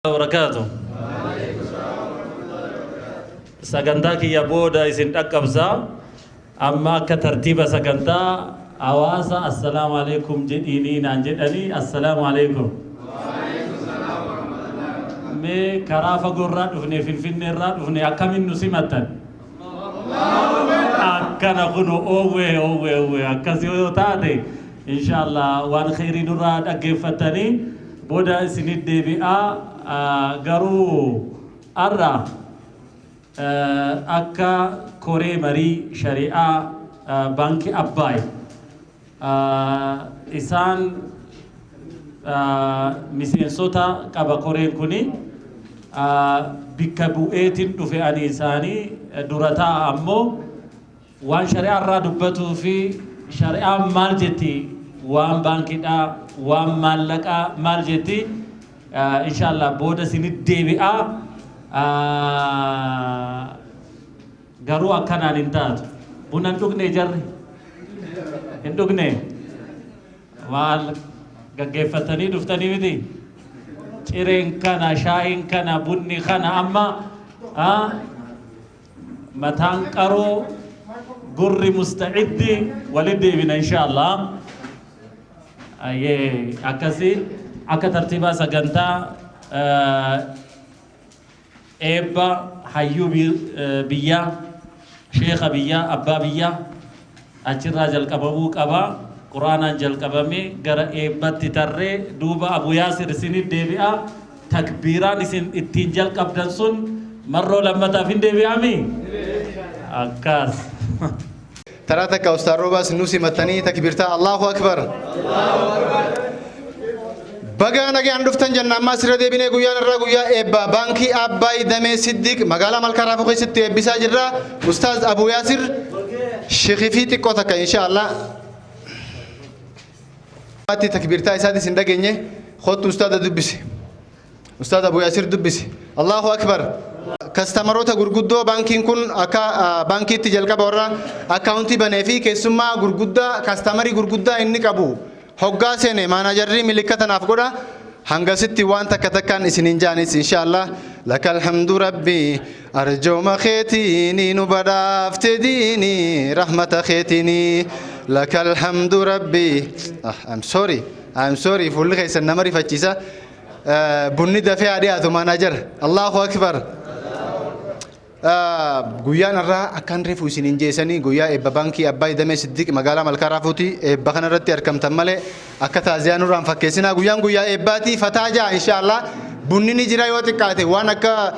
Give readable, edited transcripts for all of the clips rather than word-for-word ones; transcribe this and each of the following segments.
Wabarakaatu. Sagantaa kiyya booda isin dhaqqabsa. Amma akka tartiiba sagantaa hawaasa assalaamu alaikum jedhiinii naan jedhanii, assalaamu alaikum. Mee karaa fagoorraa dhufne, Finfinneerraa dhufne, akkamiin nu simattan? Akkana kun oowwee oowwee oowwee akkas yoo taate, inshallah waan kheyrii nurraa dhaggeeffattanii booda isinit deebi'aa. Garuu har'a akka koree marii shari'aa Baankii Abbaay isaan miseensota qaba, koreen kuni bikka bu'eetiin dhufe, ani isaanii dura ta'a, ammoo waan shari'aa irraa dubbatuu fi shari'aan maal jetti, waan baankiidhaa, waan maallaqaa maal jetti, inshallah booda isinit deebi'aa. Garuu akkanaan hin taatu. Buna hin dhugne, jarri hin dhugne, maal gaggeeffatanii dhuftanii miti? Cireen kana, shaayiin kana, bunni kana, amma mataan qaroo, gurri mustaciddi, walit deebina inshallah. Ayyee, akkasii akka tartiibaa sagantaa eebba hayyuu biyyaa, sheeka biyyaa, abbaa biyyaa achirraa jalqabamuu qaba. Quraanaan jalqabamee gara eebbatti tarree, duuba Abu Yaasir isinit deebi'a. Takbiiraan isin ittiin jalqabdan sun marroo lammataaf hin deebi'ami akkas. Taraa takka Ustaaz Roobaas nu simatanii takbiirtaa, Allahu Akbar. Baga nagaan dhuftan jenna. Ammaa sirra deebinee, guyyaan irraa guyyaa eebba Baankii Abbaay Damee Siddiq magaalaa Malkaa Raafuu keessatti eebbisaa jirra. Ustaaz Abu Yaasir shikifii xiqqoo takka insha Allah. Takbiirtaa isaatis hin dhageenye, kottu ustaaza dubbisi. Ustaaz Abu Yaasir dubbisi. Allahu Akbar. Customeroota gurguddoo baankiin kun akka baankiitti jalqaba warra akkaawuntii banee fi keessummaa gurguddaa, customerii gurguddaa inni qabu hoggaa seene managerri milikkata naaf godha. Hangasitti waan takka takkaan isiniin jaanis insha Allah. Lakal hamdu rabbi, arjooma keetiini nu badhaafte diini, rahmata keetiini lakal hamdu rabbi. Ah, I'm sorry, I'm sorry, fuulli keessan nama rifachiisa. Bunni dafee haa dhiyaatu, manager. Allahu Akbar. Guyyaan irraa akkan reefu isiniin jeesanii, guyyaa eebba Baankii Abbaay Damee Siddiq magaalaa Malkaa Raafuuti. Eebba kana irratti argamtan malee akka taaziyaa nurraan fakkeessinaa. Guyyaan guyyaa eebbaatii, fataa ja'a insha Allah. Bunni ni jira, yoo xiqqaate waan akka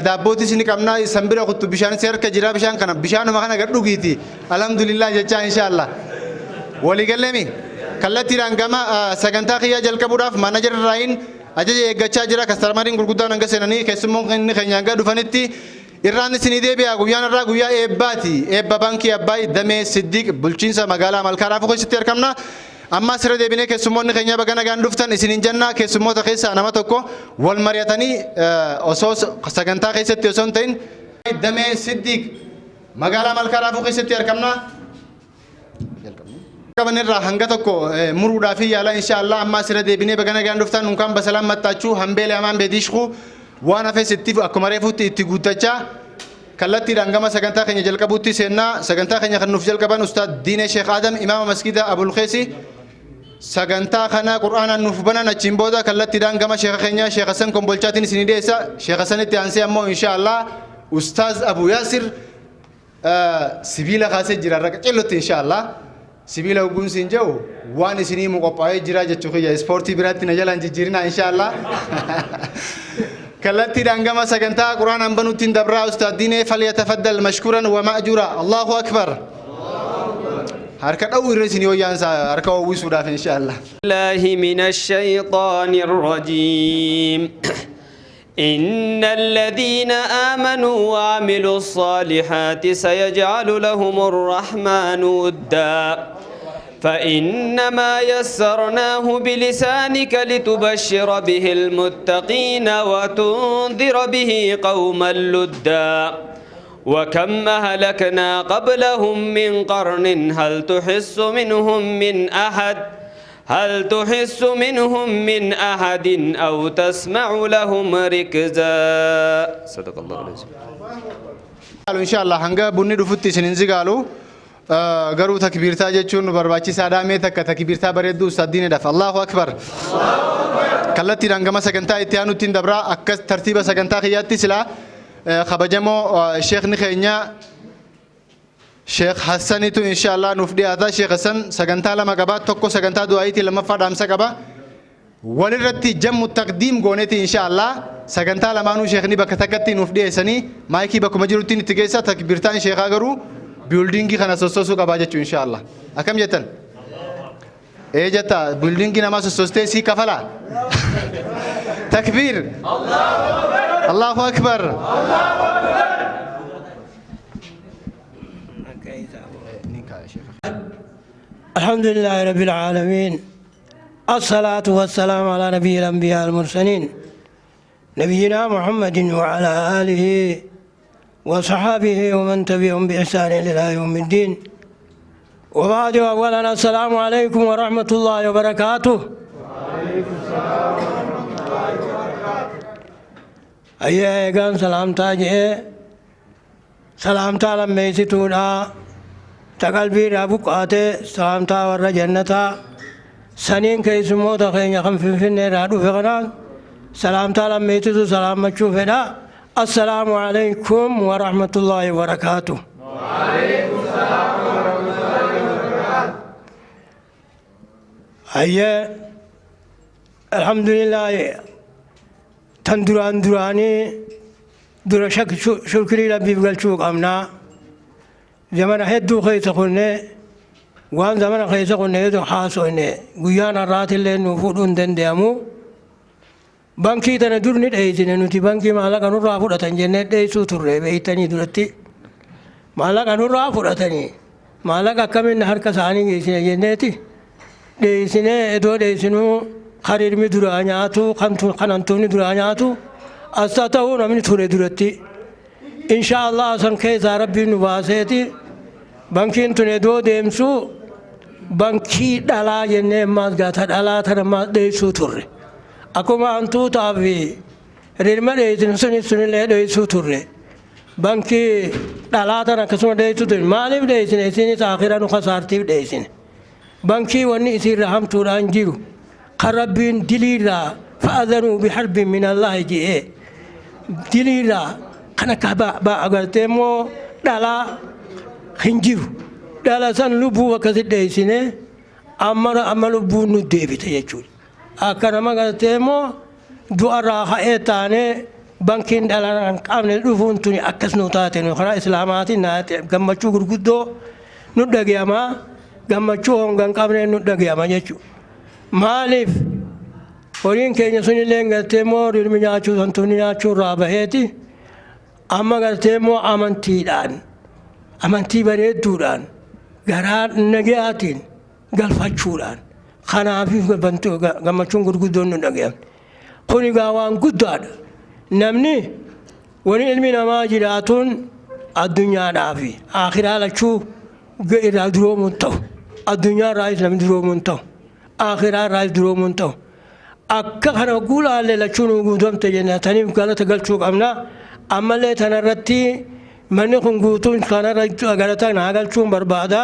daabbootis ni qabna, san bira kuttu bishaan si harka jira, bishaan kana, bishaanuma kana gad dhugiiti alhamdulillah jechaa insha Allah. Waliigalleemi kallattiidhaan gama sagantaa kiyyaa jalqabuudhaaf manager irraayin ajaja eeggachaa jira. Customeriin gurguddaan hanga seenanii, keessummoon inni keenya hanga dhufanitti irraan isinii deebi'a. Guyyaan irraa guyyaa eebbaati. Eebba Baankii Abbaay Damee Siddiq bulchiinsa magaalaa Malkaa Raafuu keessatti argamna. Amma asirra deebinee keessummoonni keenya baga nagaan dhuftan isiniin jenna. Keessummoota keessaa nama tokko wal mari'atanii, osoo sagantaa keessatti osoo hin ta'in, Damee Siddiq magaalaa Malkaa Raafuu keessatti argamna. Qaban irraa hanga tokko muruudhaaf yaala insha Allah. Amma asirra deebinee baga nagaan dhuftan, unkaan basalaan mattaachuu hambeele amaan beediishku, waan hafes itti akkuma reefuutti itti guuttachaa kallattiidhaan gama sagantaa keenya jalqabuutti seennaa. Sagantaa keenya kan nuuf jalqaban Ustaad Diinee Sheekh Adam, imaama masgida Abulkeesi, sagantaa kana qur'aanaan nuuf banan. Achiin booda kallattiidhaan gama sheeka keenya Sheekh Hasan Kombolchaatiin isinii dhiyeessa. Sheekh Hasanitti aansee ammoo insha Allah Ustaaz Abu Yaasir sibiila kaasee jira irra qacellotti insha Allah. Sibiila hogguun siin jedhu waan isinii mu qophaa'ee jira jechuu kiyya, ispoortii biraatti na jalaan jijjiirinaa insha Allah. Kallattiidhaan gama sagantaa quraanaan banuutti hin dabraa. Ustaad Diinee falyatafaddal mashkuran wa ma'jura. Allahu Akbar. Harka dha'uu irra isinii wayyaansa harka uwwisuudhaaf insha Allah. الله من الشيطان الرجيم. إن الذين آمنوا وعملوا الصالحات سيجعل لهم الرحمن ودا. فإنما يسرناه بلسانك لتبشر به المتقين وتنذر به قوما لدا. وكم أهلكنا قبلهم من قرن هل تحس منهم من أحد. هل تحس منهم من أحد أو تسمع لهم ركزا؟ صدق الله العظيم. Insha Allah hanga bunni dhufutti isin hin zigaalu. Garuu takbiirtaa jechuun nu barbaachisaadha. Mee takka takbiirtaa bareedduu ustaaddiinidhaaf. Allahu akbar. Kallattiidhaan gama sagantaa itti aanutti hin dabraa. Akkas tartiiba sagantaa kiyyaatti silaa kabajamoo sheekni keenya Sheekh Hassanitu insha Allah nuuf dhiyaata. Sheekh Hassan sagantaa lama qaba. Tokko sagantaa du'aayitii, lammaffaa dhaamsa qaba. Walirratti jammu taqdiim gooneeti insha Allah sagantaa lamaanuu sheekni bakka takkatti nuuf dhiyeessanii maayikii bakkuma jirutti itti geessa. Takbiirtaan sheekaa garuu buildingii kana sossosuu qabaa jechuu insha Allah. Akkam jettan? Ee jetta, buildingii namaa sossostee sii kafala. Takbiir! Allahu akbar! الحمد لله رب العالمين، الصلاة والسلام على نبي الأنبياء المرسلين، نبينا محمد وعلى آله وصحابه ومن تبعهم بإحسان إلى يوم الدين، وبعد. أولا، السلام عليكم ورحمة الله وبركاته. أيها eegaan salaamtaa jedhee, salaamtaa lammeessituudha ta qalbiidhaa buqqaatee, salaamtaa warra jannataa saniin keessummoota keenya kan Finfinneerraa dhufe kanaan salaamtaa lammeessitu salaammachuu fedha. Assalaamu alaikum warahmatullaahi wabarakaatuh. Hayyee, alhamdulillaahi, tan duraan duraanii dura shukrii Rabbiif galchuu qabnaa. Zamana hedduu keessa kunne, waan zamana keessa kunne hedduu haasofne, guyyaan har'aatillee nuu fuudhuu hin danda'amu. Bankii tana dur ni dheeysine nuti. Bankii maallaqa nurraa fudhatan jennee dheeysuu turre beeytanii. Duratti maallaqa nurraa fudhatanii, maallaqa akkamiin harka isaanii geessine jenneeti dheeysinee. Edoo dheeysinuu karirmi duraa nyaatu, kan hantuufni duraa nyaatu as ta'uu namni ture duratti. Insha Allah san keessaa Rabbiin nu baaseeti bankiin tun edoo deemsu bankii dhalaa jennee ammaas gaata dhalaa tana ammaas dheeysuu turre. Akkuma hantuutaa fi rirma dheeysinu sunis sunillee dheeysuu turre. Bankii dhalaa tana akkasuma dheeysuu turre. Maaliif dheeysine? Isinis akira nu kasaartiif dheeysine. Bankii wanni isiirra hamtuudhaan jiru kan Rabbiin diliirraa "فأذنوا بحرب من الله" je'ee diliirraa kan akka agartee immoo dhalaa hin jiru. Dhala san lubbuu akkasi dheeysine, amma amma lubbuun nu deebite jechuudha. Akka nama gartee immoo du'arraa ka'ee taanee bankiin dhala hin qabne dhufuun tuni akkas nu taate. Nu karaa islaamaatiin gammachuu gurguddoo nu dhagayama, gammachuu honga hin qabne nu dhagayama jechuudha. Maaliif? Horiin keenya sunillee gartee immoo rirmi nyaachuu, santuunni nyaachuu irraa baheeti amma gartee immoo amantiidhaan, amantii bareedduudhaan, garaa nagayaatiin galfachuudhaan, kanaafiif gammachuun gurguddoon nu dhagayamte. Kun egaa waan guddaadha. Namni wani ilmi namaa jiraatuun addunyaadhaa fi akhiraa lachuu irraa duroomuun ta'u. Addunyaa irraayis namni duroomuun ta'u. Akhiraa irraayis duroomuun ta'u. Akka kana guulaallee lachuu nu guutamte jenna, taniif galata galchuu qabna. Ammallee tanarratti manni kun guutuun kanarra galata naa galchuun barbaada.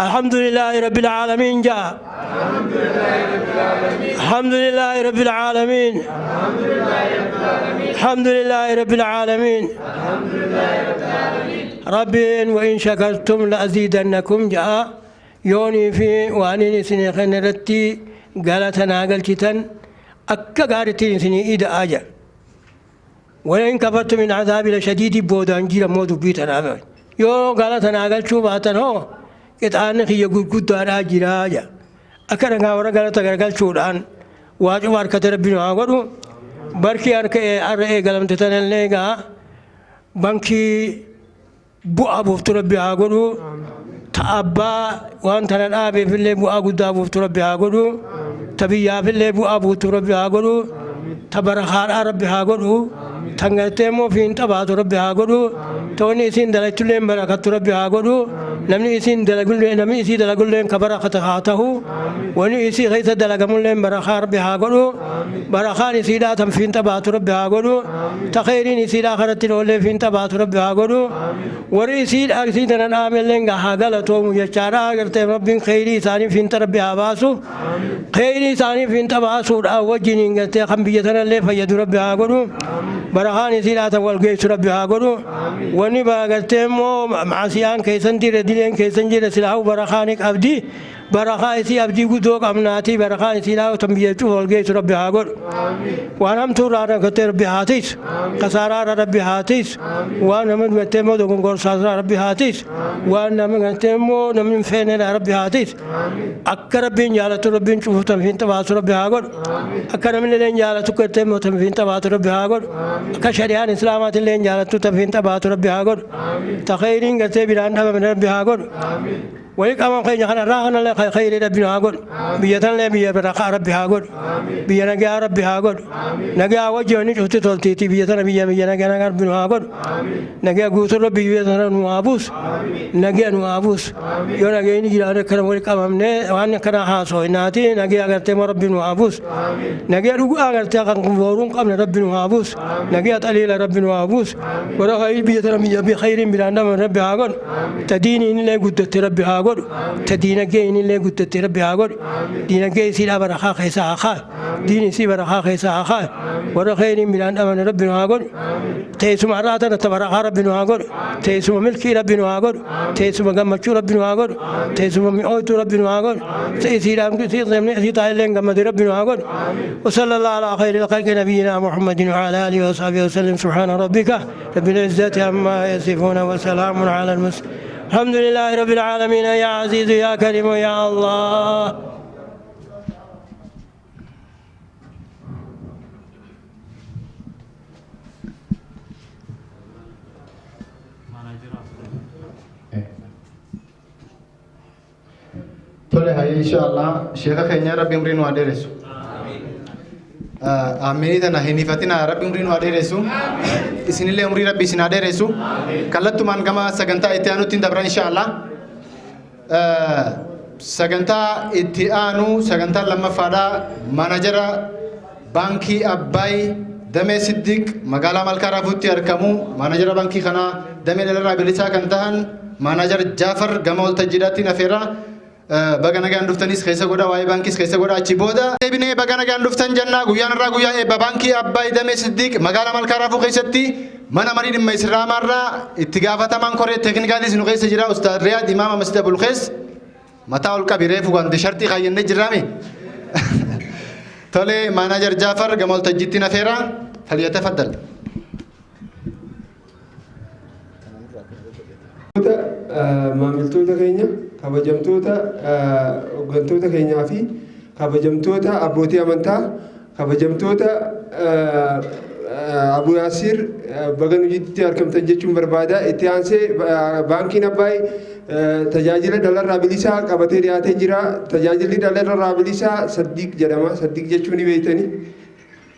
الحمد لله رب العالمين جاء. الحمد لله رب العالمين، الحمد لله رب العالمين. ربي "وإن شكرتم لأزيدنكم" جاء. يوني في وانين سني خنرتي قالتنا قلتن أكا قارتين سني إيدا آجا. "ولئن كفرتم إن عذابي لشديد" بودان جيرا مودو بيتنا يو قالتنا قلتشو باتن هو qixaanni kiyya gurguddaadhaa jiraa jaa. Akka dhagaa warra galata garagalchuudhaan waa cufa harkate Rabbi nu haa godhu. Barkii harka har'a eegalamte tanallee egaa bankii bu'aa buuftu Rabbi haa godhu. Ta abbaa waan tana dhaabeefillee bu'aa guddaa buuftu Rabbi haa godhu. Ta biyyaafillee bu'aa buuftu Rabbi haa godhu. Ta barakaadhaa Rabbi haa godhu. Tan gartee immoo fiinxa baatu Rabbi haa godhu. Ta wanni isiin dalachullee barakattu Rabbi haa godhu. Namni isiin dalagullee, namni isii dalagulleen ka barakata haa tahu. Wani isii keessa dalagamulleen barakaa Rabbi haa godhu. Barakaan isiidhaa tan fiinxa baatu Rabbi haa godhu. Ta kheyriin isiidhaa karatti hin oollee fiinxa baatu Rabbi haa godhu. Warri isiidhaa isii tana dhaamelleen haa galatoomu jechaadha. Gartee Rabbiin kheyrii isaanii fiinxa Rabbi haa baasu. Kheyrii isaanii fiinxa baasuudhaan wajjiniin gartee kan biyya tanallee fayyadu Rabbi haa godhu. Barakaan isiidhaa tan wal geessu Rabbi haa godhu. Wanni gartee immoo maasiyaan keessan jire, dileen keessan jire, silaahu barakaa ni qabdi. Barakaa isii abdii guddoo qabnaati. Barakaan isiidhaa tan biyya cufa wal geessu Rabbi haa godhu. Waan hamtuu irraa gartee Rabbi haa tiisu. Kasaaraa irraa Rabbi haa tiisu. Waan nama gartee immoo dogongorsaa irraa Rabbi haa tiisu. Waan nama gartee immoo namni hin feene irraa Rabbi haa tiisu. Akka Rabbiin jaalatu Rabbiin cufu tan fiinxa baasu Rabbi haa godhu. Akka namni illee jaalatu gartee immoo tan fiinxa baatu Rabbi haa godhu. Akka shari'aan Islaamaati illee jaalattu tan fiinxa baatu Rabbi haa godhu. Ta kheyriin gartee biraan dhabame Rabbi haa godhu. Wali qaama keenya kanarraa kanallee kheyrii Rabbi haa godhu. Biyya tanallee biyya barakaa Rabbi haa godhu. Biyya nagaa Rabbi haa godhu. Nagaa wajji wanni cufti toltiiti, biyya tana biyya nagaa Rabbi nu haa godhu. Nagaa guutuu Rabbi biyya tana nu haa buusu. Nagaa nu haa buusu. Yoo nageenyi jiraate akkana wali qabamnee waan akkana haasofnaati. Nagaa agartee immoo Rabbi nu haa buusu. Nagaa dhugaa agartee kan booruu hin qabne Rabbi nu haa buusu. Nagaa xaliila Rabbi nu haa buusu. Warra khayrii biyya tana biyya khayriin biraan dhaban Rabbi haa godhu. Ta diiniin illee guddatte Rabbi haa godhu. Ta diinagdeen illee guddatte Rabbi haa godhu. Diinagdee isiidhaa barakaa keessa haa kaayu. Diin isii barakaa keessa haa kaayu. Warra khayriin biraan dhaban Rabbi nu haa godhu. Teessuma har'aa tana ta barakaa Rabbi nu haa godhu. Teessuma milkii Rabbi nu haa godhu. Teessuma gammachuu Rabbi nu haa godhu. Teessuma mi'ooytuu Rabbi nu haa godhu. Isiidhaan isii taa'ellee gammade Rabbi nu haa godhu. وصلى الله على خير الخلق نبينا محمد وعلى آله وصحبه وسلم. سبحان ربك رب العزة عما يصفون وسلام على المرسلين، الحمد لله رب العالمين. يا عزيز يا كريم يا الله. Tole, hayyee, insha Allah sheeka keenya Rabbi umrii nu haa dheeressu. Amiinii tana hin ifatina. Rabbi umrii nu haa dheeressu. Isinillee umrii Rabbi isin haa dheeressu. Kallattumaan gama sagantaa itti aanutti hin dabra, insha Allah. Sagantaa itti aanu, sagantaa lammaffaadha. Maanajara baankii Abbaay damee Siddiq magaalaa Malkaa Raafuutti argamu, maanajara baankii kanaa damee dhalarraa bilisaa kan tahan maanajar Jaafar gama waltajjiidhaatti nafeera. Baga nagaan dhuftanis keessa godha, waa'ee baankiis keessa godha. Achi booda deebinee baga nagaan dhuftan jennaa. Guyyaan irraa guyyaa eebba baankii Abbaay damee Siddiq magaalaa Malkaa Raafuu keessatti mana marii dhimma Islaamaarraa itti gaafatamaan koree teeknikaatis nu keessa jira, Ustaad Riyaad, imaama Masjida Bulkees. Mataa ol qabi, reefu kan sharxii kaayyannee jirraami. Tole, maanaajar Jaafar gama waltajjiitti nafeera. فليتفضل. Maamiltoota keenya, kabajamtoota hooggantoota keenyaa fi kabajamtoota abbootii amantaa, kabajamtoota Abu Yaasir, baga nujitti argamtan jechuun barbaada. Itti aansee baankiin Abbaay tajaajila dhalarraa bilisaa qabatee dhiyaatee jira. Tajaajilli dhalarraa bilisaa Saddiiq jedhama. Saddiiq jechuun ni beektani.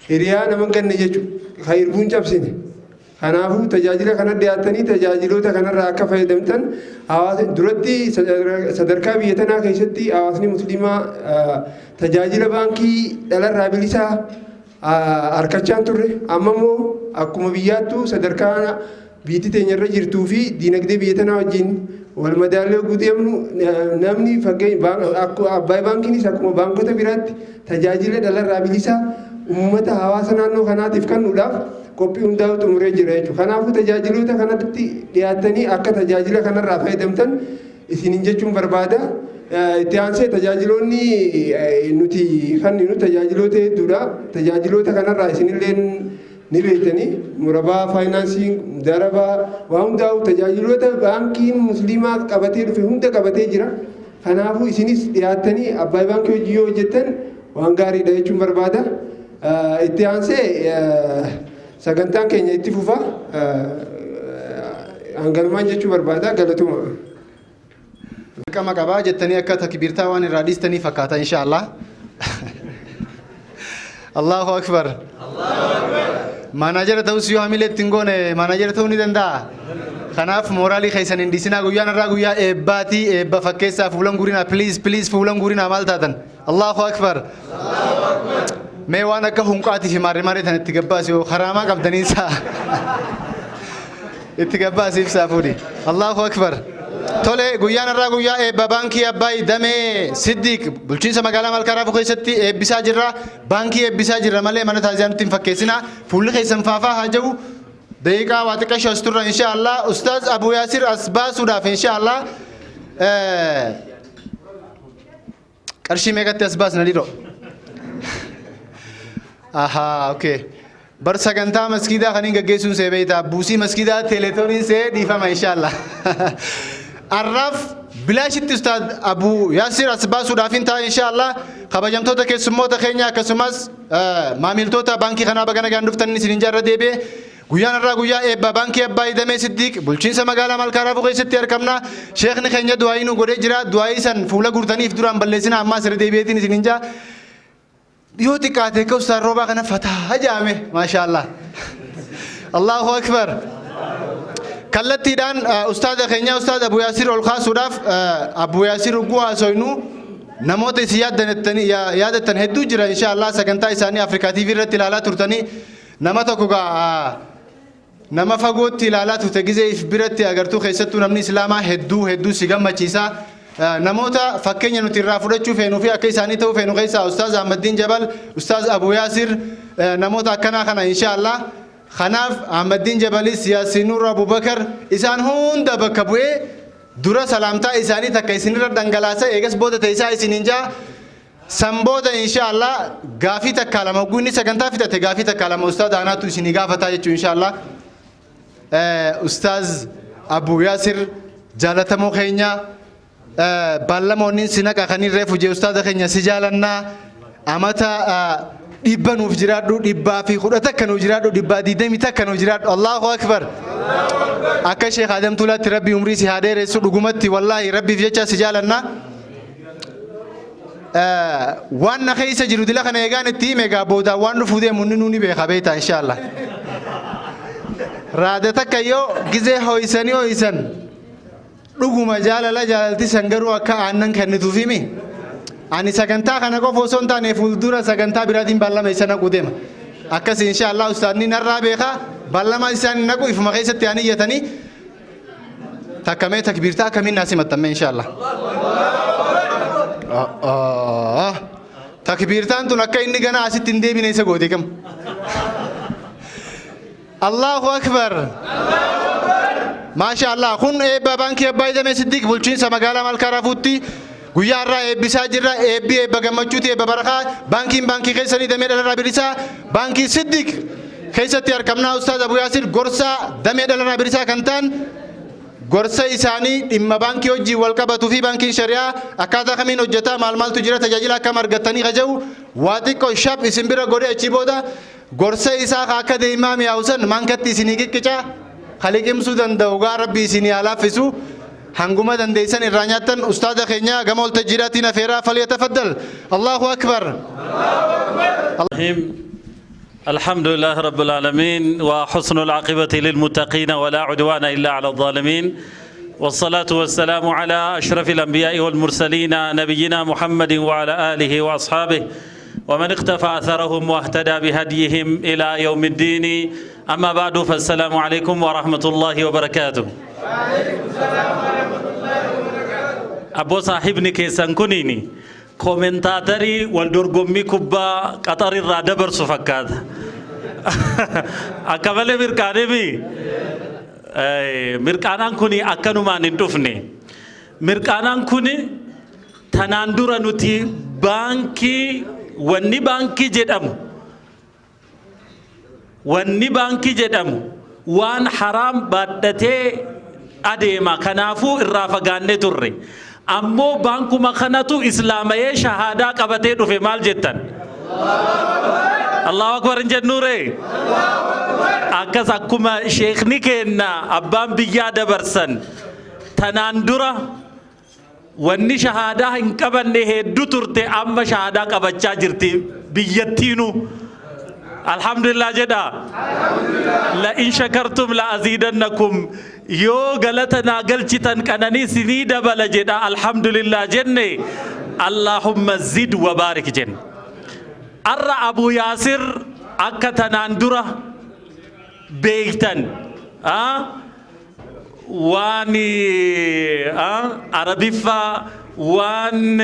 Hiriyaa nama hin ganne jechuudha. Kan hirbuun cabsine. Kanaafuu tajaajila kana dhiyaattanii tajaajiloota kanarraa akka fayyadamtan hawaasa duratti, sadarkaa biyya tanaa keessatti hawaasni musliimaa tajaajila baankii dhalarraa bilisaa harkachaa hin turre. Amma immoo akkuma biyyaattuu sadarkaa biyyi teenya irra jirtuu fi diinagdee biyya tanaa wajjin wal madaallee yogguu deemnu, namni fakkeenya Abbaay baankiinis akkuma baankota biraatti tajaajila dhalarraa bilisaa uummata hawaasa naannoo kanaatiif kennuudhaaf qophii hundaa'u xumuree jira jechuudha. Kanaafuu tajaajiloota kanatti dhiyaattanii akka tajaajila kanarraa fayyadamtan isiniin jechuun barbaada. Itti aansee tajaajiloonni nuti kenninu tajaajiloota hedduudha. Tajaajiloota kanarraa isinillee ni beektanii, murabaa, faayinaansii, darabaa, waa hundaa'u tajaajiloota baankiin musliimaa qabatee dhufe hunda qabatee jira. Kanaafuu isinis dhiyaattanii Abbaay baankii hojii yoo hojjettan waan gaariidha jechuun barbaada. Itti aansee sagantaan keenya itti fufa. Hanganumaan jechuu barbaada, galatuma. Dirqama qabaa jettanii akka takbiirtaa waan irraa dhiistanii fakkaata, insha Allah. Allahu akbar. Maanaajara ta'us yoo hamilee ittiin goone maanaajara ta'uu ni danda'a. Kanaaf mooraalii keessan hin dhiisinaa. Guyyaan irraa guyyaa eebbaatii, eebba fakkeessaa, fuulan guurinaa. Please, please, fuulan guurinaa. Maal taatan? Allahu akbar. Mee waan akka hunqaatii fi maarree maarree tan itti gabbaasi, yoo haraamaa qabdaniin saa itti gabbaasi, ibsaa fuudhi. Allahu akbar. Tole, guyyaan irraa guyyaa eebba baankii Abbaay damee Siddiq bulchiinsa magaalaa Malkaa Raafuu keessatti eebbisaa jirra. Baankii eebbisaa jirra malee mana taaziyaa nutti hin fakkeessinaa. Fuulli keessan faafaa haa jiru. Daqiiqaa waa xiqqasho as turra, insha Allah. Ustaaz Abu Yaasir as baasuudhaaf, insha Allah. Qarshii meeqatti as baasna, dhiiroo? Ahaa, okay. Bar sagantaa maskiidaa kan hin gaggeessuun see beektaa. Buusii maskiidaa teeletooniin see dhiifama, inshallah. Arraaf bilaashitti Ustaad Abu Yaasir as baasuudhaaf hin ta'a, inshallah. Kabajamtoota keessummoota keenya akkasumas maamiltoota baankii kanaa, baga nagaan dhuftan isin jaarra deebi'e. Guyyaan irraa guyyaa eebba baankii Abbaa Damee Siddiq bulchiinsa magaalaa Malkaa Raafuu keessatti argamna. Sheekni keenya du'aayii nu godhee jira. Du'aayii san fuula guurtaniif duraan balleessina, ammaa sirri deebi'eetiin isin hin jaa. Yoo xiqqaate akka Ustaad Roobaa kana fataa jaame, maashaallah. Allahu akbar. Kallattiidhaan ustaada keenya Ustaad Abu Yaasir ol kaasuudhaaf, Abu Yaasir ugguu haasoynu namoota isin yaadattan hedduu jira, insha Allah. Sagantaa isaanii Afrikaa TV irratti ilaalaa turtanii, nama tokko gaa nama fagootti ilaalaa turte gizee if biratti agartuu, keessattuu namni islaamaa hedduu hedduu si gammachiisa. Namoota fakkeenya nuti irraa fudhachuu feenuu fi akka isaanii ta'uu feenu keessaa Ustaaz Ahmaddiin Jabal, Ustaaz Abu Yaasir, namoota akkanaa kana, insha Allah. Kanaaf Ahmaddiin Jabalis, Yaasiin Nur Abubakar, isaan hunda bakka bu'ee dura salaamtaa isaanii takka isinirra dhangalaasa, eegas booda teessaa isiniin jaa. San booda, insha Allah, gaafii takka lama hogguu inni sagantaa fixate, gaafii takka lama ustaaz aanaatu isinii gaafataa jechuu, insha Allah. Ustaaz Abu Yaasir jaalatamoo keenya, baallamoonni si naqa kan reefu jee, ustaaza keenya si jaalannaa, amata 100 nuuf jiraadhu, 111 nuuf jiraadhu, 121 nuuf jiraadhu. Allahu akbar. Akka Sheekh Adam Tuulaatti Rabbi umrii si haa dheeressu. Dhugumatti, wallaahi, Rabbiif jecha si jaalannaa. Waan na keessa jiru dila kana eegaan itti hime egaa boodaan waan dhufuu deemu inni nuuni beeka, beektaa, inshallah. Raada takka yoo gizee ho'isanii ho'isan dhuguma jaalala jaalalti san garuu akka aannan kennituuf himi. Ani sagantaa kana qofa osoo hin taane fuuldura sagantaa biraatiin baallama isa naquu deema. Akkas, insha Allah, ustaadni narraa beeka, baallama isaan hin naqu, ifuma keessatti aan iyyatanii takka mee takbiirtaa akkamiin naa simattamme, insha Allah. Takbiirtaan tun akka inni gana asitti hin deebine isa goote kam. Allahu akbar. Maasha Allah, kun eebba baankii Abbaa Damee Siddiq bulchiinsa magaalaa Malkaa Raafuutti guyyaa har'aa eebbisaa jirra. Eebbi eebba gammachuuti, eebba barakaa. Baankiin baankii keessanii damee dhalarraa bilisaa baankii Siddiq keessatti argamnaa. Ustaaz Abu Yaasir gorsaa damee dhalarraa bilisaa kan ta'an, gorsa isaanii dhimma baankii wajjin wal qabatuu fi baankiin shari'aa akkaataa kamiin hojjetaa, maal maaltu jira, tajaajila akkam argattanii kaja'u waa xiqqoo shap isin bira godhe, achii booda gorsa isaa ka akka deemaa mi'aawu san mankatti isinii qiqqicaa kaliqimsuu danda'u gaa Rabbi isinii haa laaffisu. Hanguma dandeessan irraa nyaattan. Ustaaza keenya gama waltajjiidhaatiin afeeraa, falyatafaddal. Allahu akbar. الرحيم. الحمد لله رب العالمين، وحسن العاقبة للمتقين، ولا عدوان إلا على الظالمين، والصلاة والسلام على أشرف الأنبياء والمرسلين، نبينا محمد وعلى آله وأصحابه ومن اقتفى أثرهم واهتدى بهديهم إلى يوم الدين. أما بعد، فالسلام عليكم ورحمة الله وبركاته. أبو صاحبني كيسان كنيني koomentaatarii wal dorgommii kubbaa Qaxar irraa dabarsu fakkaata. Akka malee mirqaanemi. Mirqaanaan kun akkanumaan hin dhufne. Mirqaanaan kun tanaan dura nuti baankii, wanni baankii jedhamu waan haraam baadhatee adeema, kanaafuu irraa fagaannee turre. Ammoo baankuma kanatu islaamayee shahaadaa qabatee dhufe. Maal jettan? Allahu akbar hin jennuure? Akkas akkuma sheekni keenna abbaan biyyaa dabarsan, tanaan dura wanni shahaadaa hin qabanne hedduu turte, amma shahaadaa qabachaa jirti biyyattiinuu. Alhamdulillah jedha. La in shakartum la aziidannakum, yoo galata naa galchitan qananii isinii dabala jedha. Alhamdulillah jenne, Allahumma zid wa baarik jenne. Arra Abu Yaasir akka tanaan dura beektan waan Arabiffaa, waan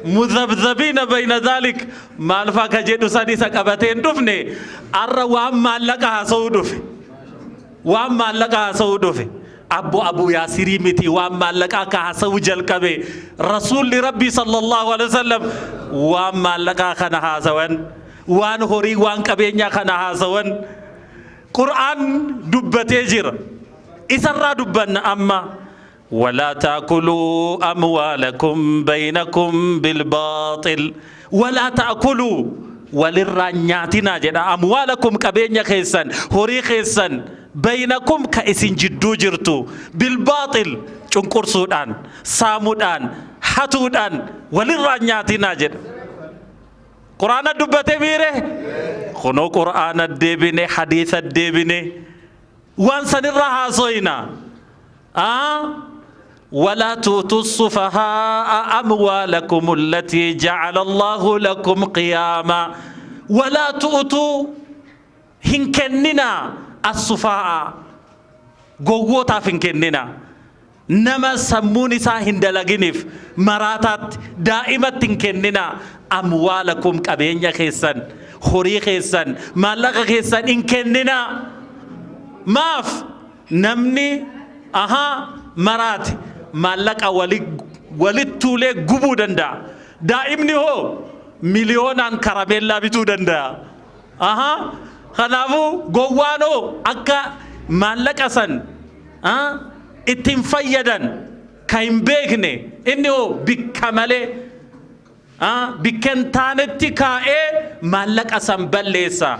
muzabzabiina bayna zaalik maal faa ka jedhu san isa qabatee hin dhufne. Arra waan maallaqa haasa'uu dhufe, waan maallaqa haasa'uu dhufe. Abbo Abu Yaasirii miti, waan maallaqaa ka haasa'uu jalqabe Rasuulli Rabbii sallallahu alaihi wasallam. Waan maallaqaa kana haasawan, waan horii, waan qabeenyaa kana haasawan, Qur'aan dubbatee jira, isarraa dubbanna amma. ولا تأكلوا أموالكم بينكم بالباطل. ولا تأكلوا, walirraa nyaatinaa jedha, أموالكم, qabeenya keessan, horii keessan, بينكم, ka isin jidduu jirtu, بالباطل, cunqursuudhaan, saamuudhaan, hatuudhaan walirraa nyaatinaa jedha. Quraana dubbate miire kunoo, Qur'aana deebine, hadiisa deebine, waan sanirraa haasoyna. ولا تؤتوا السفهاء أموالكم التي جعل الله لكم قياما. ولا تؤتوا, hin kenninaa, السفهاء, gowwootaaf hin kenninaa, nama sammuun isaa hin dalaginiif, maraataatti, daa'imatti hin kenninaa. أموالكم, qabeenya keessan, horii keessan, maallaqa keessan hin kenninaa. Maaf? Namni ahaa maraate maallaqa walittuulee gubuu danda'a. Daa'imni hoo miliyoonaan karameellaa bituu danda'a. Ahaa, kanaafuu gowwaan hoo akka maallaqa san ittiin fayyadan ka hin beekne, inni hoo bikka malee, bikka hin taanetti kaa'ee maallaqa san balleessa.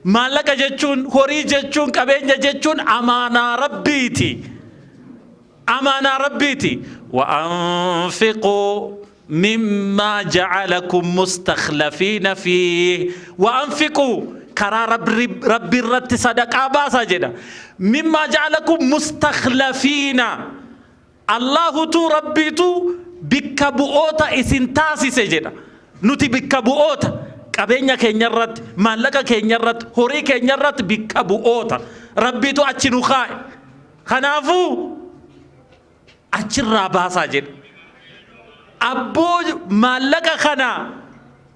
Maallaqa jechuun, horii jechuun, qabeenya jechuun amaanaa Rabbiiti. Amaanaa Rabbiiti. وأنفقوا مما جعلكم مستخلفين فيه. وأنفقوا, karaa Rabbi irratti sadaqaa baasaa jedha. مما جعلكم مستخلفين, Allahutu, Rabbiitu bikka bu'oota isin taasise jedha. Nuti bikka bu'oota, qabeenya keenya irratti, maallaqa keenya irratti, horii keenya irratti bikka bu'oota. Rabbiitu achi nu kaa'e. Kanaafuu achirraa baasaa jedha. Abboo, maallaqa kana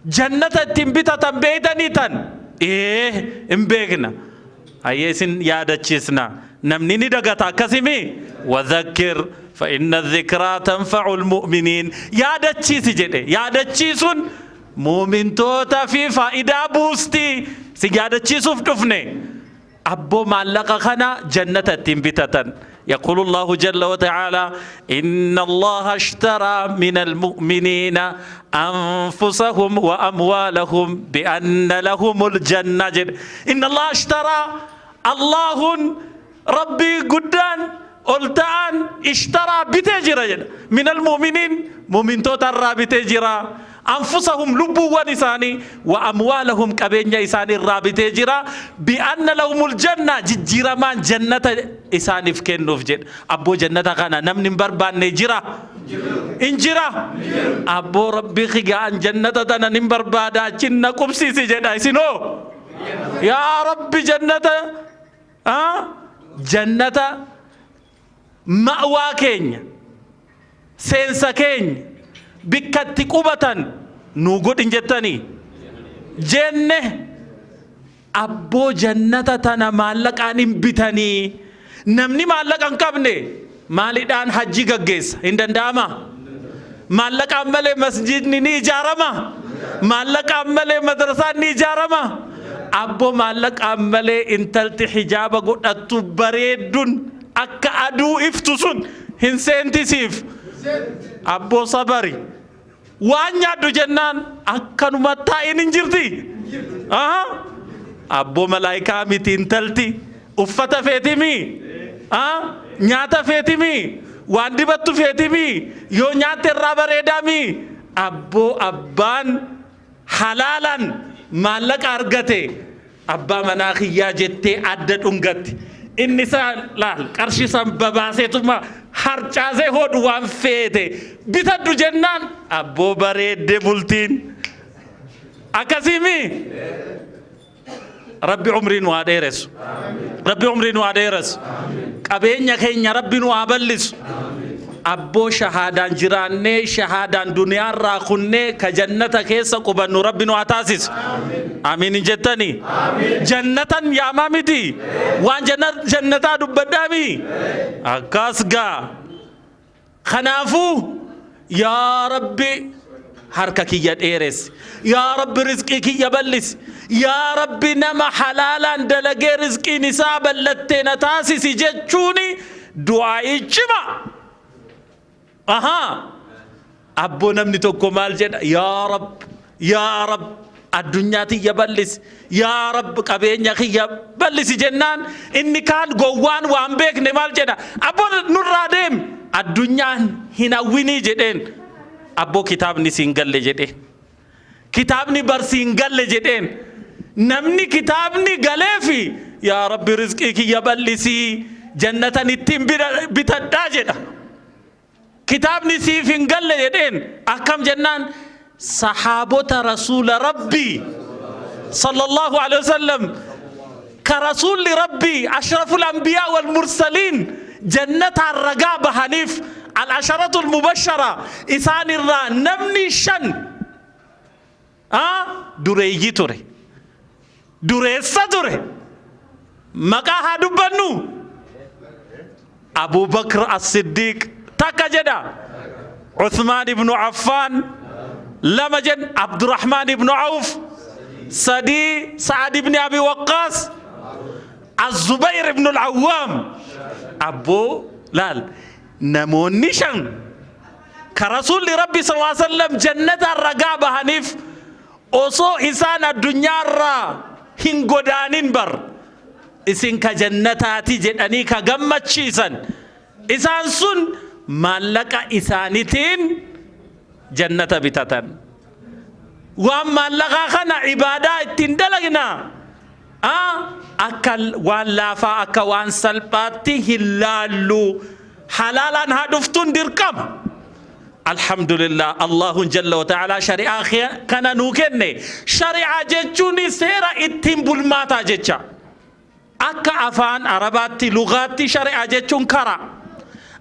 jannata ittiin bitatan beeytanii tan? Ee, hin beekna. Hayyee, isin yaadachiisna. Namni ni dagata akkasimii. وذكر فإن الذكرى تنفع المؤمنين, yaadachiisi jedhe. Yaadachiisuun muumintoota fi faayidaa buusti. Si yaadachiisuuf dhufne. Abboo, maallaqa kana jannata ittiin bitatan. يقول الله جل وتعالى: إن الله اشترى من المؤمنين أنفسهم وأموالهم بأن لهم الجنة. إن الله اشترى, الله ربي قدان olta'aan, اشترى, bitee jira jedha, من المؤمنين, mu'mintoota irraa bitee jira, أنفسهم, lubbuuwwan isaanii, وأموالهم, qabeenya isaanii irraa bitee jira, بأن لهم الجنة, jijjiiramaan jannata isaaniif kennuuf jedha. Abboo, jannata kana namni hin barbaanne jira? In jira. Abboo, Rabbi kigaan jannata tana nin barbaada, achin na qubsiisi jedha. Isinoo? Yaa Rabbi, jannata, jannata ma'waa keenya, seensa keenya, bikkatti qubatan nuu godhin jettanii jenne. Abboo, jannata tana maallaqaan hin bitanii. Namni maallaqa hin qabne maalidhaan hajji gaggeessa? Hin danda'ama. Maallaqaan malee masjidni ni ijaarama? Maallaqaan malee madrasaan ni ijaarama? Abboo, maallaqaan malee intalti hijaaba godhattu bareedduun akka aduu iftu sun hin seentisiif? Abboo, sabari, waan nyaaddu jennaan akkanuma taa'in hin jirti. Abboo, malaayikaa miti intalti. Uffata feetimi, nyaata feetimi, waan dibattu feetimi, yoo nyaatte irraa bareedaami. Abboo, abbaan Halaalaan maallaqa argate abbaa manaa kiyyaa jettee adda dhungatti. Inni isaa laal qarshii san babaaseetuma harcaasee hodhu waan feete bitadhu jennaan abboo bareedde bultiin. Akkasiimi? Rabbi umrii nu haa dheeressu. Rabbi umrii nu haa dheeressu. Qabeenya keenya Rabbi nu haa bal'isu. Abboo shahaadaan jiraannee shahaadaan duniyaarraa kunnee ka jannata keessa qubannu Rabbi nu haa taasisu. Amiin hin jettanii? Jannatan yaamaa miti. Waan jannataa dubbadhaami. Akkas gaa. Kanaafuu yaa Rabbi harka kiyya dheeressi. Yaa Rabbi rizqii kiyya bal'isi. Yaa Rabbi nama halaalaan dalagee rizqiin isaa bal'attee na taasisi jechuuni du'aa'ii cima. Ahaa. Abboo namni tokko maal jedha? Yaa Rabb, yaa Rabb, addunyaa tiyya bal'isi. Yaa Rabb, qabeenya kiyya bal'isi jennaan inni kaan gowwaan waan beekne maal jedha? Abboo nurraa deemi. Addunyaan hin hawwinii jedheen. Abboo kitaabni siin galle jedheen. Kitaabni bar siin galle jedheen. Namni kitaabni galeefi yaa Rabbi rizqii kiyya bal'isii jannatan ittiin bitadhaa jedha. Kitaabni siif hin galle jedheen akkam jennaan sahaabota rasuula Rabbii sallallahu alaihi wasallam ka rasuulli Rabbii ashraful anbiyaa wal mursaliin jannataan ragaa bahaniif al asharatul mubashara isaan irraa namni 5 dureeyyii ture dureessa ture maqaa haa dubbannu Abu Bakr As-Siddiq takka jedha Uthmaan ibnu Affaan lama jedh Abdurrahmaan ibnu Awf sadii Sa'ad ibni Abi Waqqaas Az-Zubayr ibnu Al-Awwaam abboo laal namoonni 5 ka Rasuulli Rabbi sallallahu alaihi wasallam jannataan ragaa bahaniif osoo isaan addunyaarraa hin godaanin bar isin ka jannataati jedhanii ka gammachiisan isaan sun maallaqa isaanitiin jannata bitatan. Waan maallaqaa kana ibaadaa ittiin dalagna akka waan laafaa akka waan salphaatti hin laallu. Halaalaan haa dhuftuun dirqama. Alhamdulillah Allahun jalla wa ta'ala shari'aa kana nuu kenne. Shari'aa jechuun seera ittiin bulmaataa jecha. Akka afaan Arabaatti lugaatti shari'aa jechuun karaa.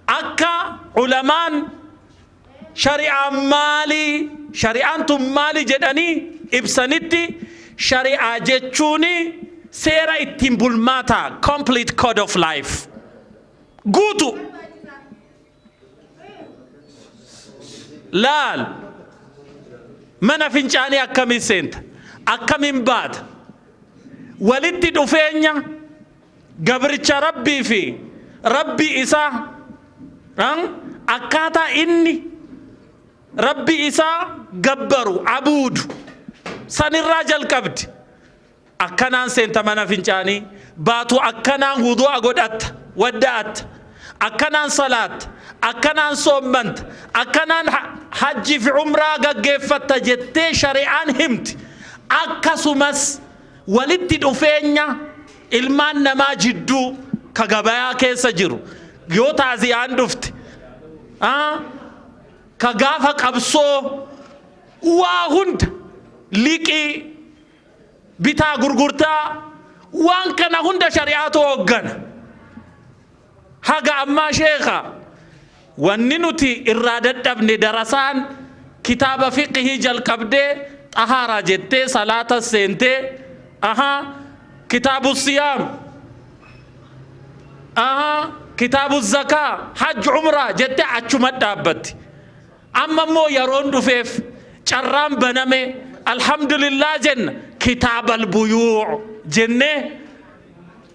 Akka ulamaan shari'aan maali shari'aan tun maali jedhanii ibsanitti shari'aa jechuun seera ittiin bulmaataa, complete code of life. Guutu. Laal mana fincaanii akkamiin seenta akkamiin baata walitti dhufeenya gabricha Rabbii fi Rabbii isaa akkaataa inni Rabbii isaa gabbaru abuudu sanirraa jalqabdi. Akkanaan seenta mana fincaanii, baatu akkanaan wudu'a godhatta, wadda'atta, akkanaan salaatta, akkanaan soommanta, akkanaan hajji fi umraa gaggeeffatta jettee shari'aan himti. Akkasumas walitti dhufeenya ilmaan namaa jidduu ka gabayaa keessa jiru yoo taaziyaan dhufte, ka gaafa qabsoo waa hunda liqii bitaa gurgurtaa waan kana hunda shari'aatu hooggana. Haga ammaa sheekha wanni nuti irraa dadhabne darasaan kitaaba fiqhii jalqabdee xahaaraa jettee salaata seentee ahaa kitaabu siyaam ahaa kitaabu zakaa hajj umraa jettee achuma dhaabbatti. Amma immoo yeroon dhufeef carraan baname alhamdulillah jenna kitaabal buyuu' jennee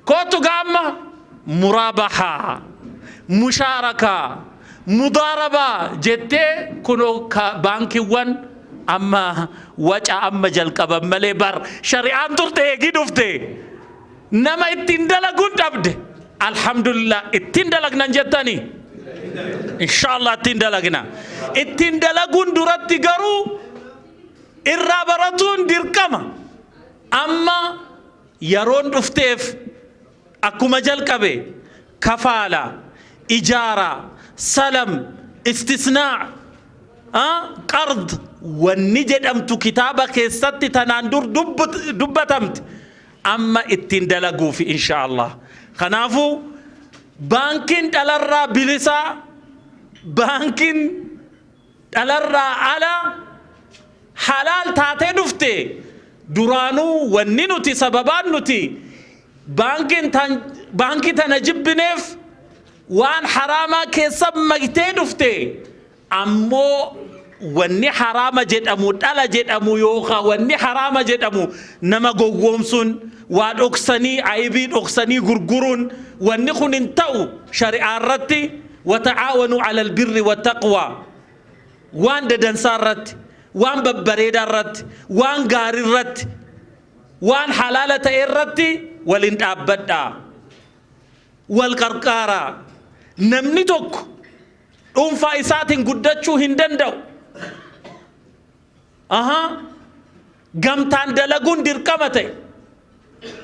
kootu gaamma muraabahaa mushaarakaa mudaarabaa jettee kunoo baankiiwwan amma waca amma jalqaban malee bar shari'aan turte eegii dhufte nama ittiin dalaguun dhabde alhamdulillah ittiin dalagnan jettanii inshallah ittiin dalagna ittiin dalaguun duratti garuu Irraa baratuun dirqama. Amma yeroon dhufteef akkuma jalqabe kafaala, ijaara, salam, istisnaa, qard wanni jedhamtu kitaaba keessatti tanaan dur dubbatamte amma ittiin dalaguufi insha Allah. Kanaafuu baankiin dhalarraa bilisaa, baankiin dhalarraa ala halaal taatee dhufte. Duraanuu wanni nuti sababaan nuti baankii tana jibbineef waan haraamaa keessa maktee dhufte. Ammoo wanni haraama jedhamu, dhala jedhamu, yookaan wanni haraama jedhamu nama gowwoomsuun, waa dhoksanii, aybii dhoksanii gurguruun, wanni kun hin ta'u shari'aa irratti. Wata'aawanuu alal birri wattaqwaa, waan dadansaa irratti, waan babbareedaa irratti, waan gaarii irratti, waan halaala ta'e irratti waliin dhaabbadhaa, wal qarqaaraa. Namni tokko dhuunfaa isaatiin guddachuu hin danda'u. Aha, gamtaan dalaguun dirqama ta'e.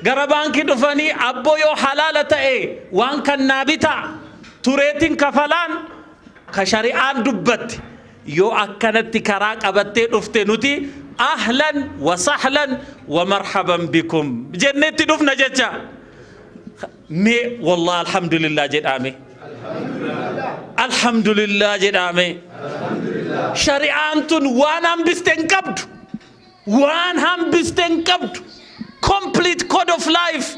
Gara baankii dhufanii, abboo, yoo halaala ta'e waan kan naa bitaa, tureetiin kafalaan ka shari'aan dubbatte yoo akkanatti karaa qabattee dhufte, nuti ahlan wa sahlan wa marhaban bikum jenneetti dhufna jecha. Mee wallah alhamdulillah jedhaame, alhamdulillah jedhaame. Shari'aan tun waan hambiste hin qabdu, waan hambiste hin qabdu. Complete code of life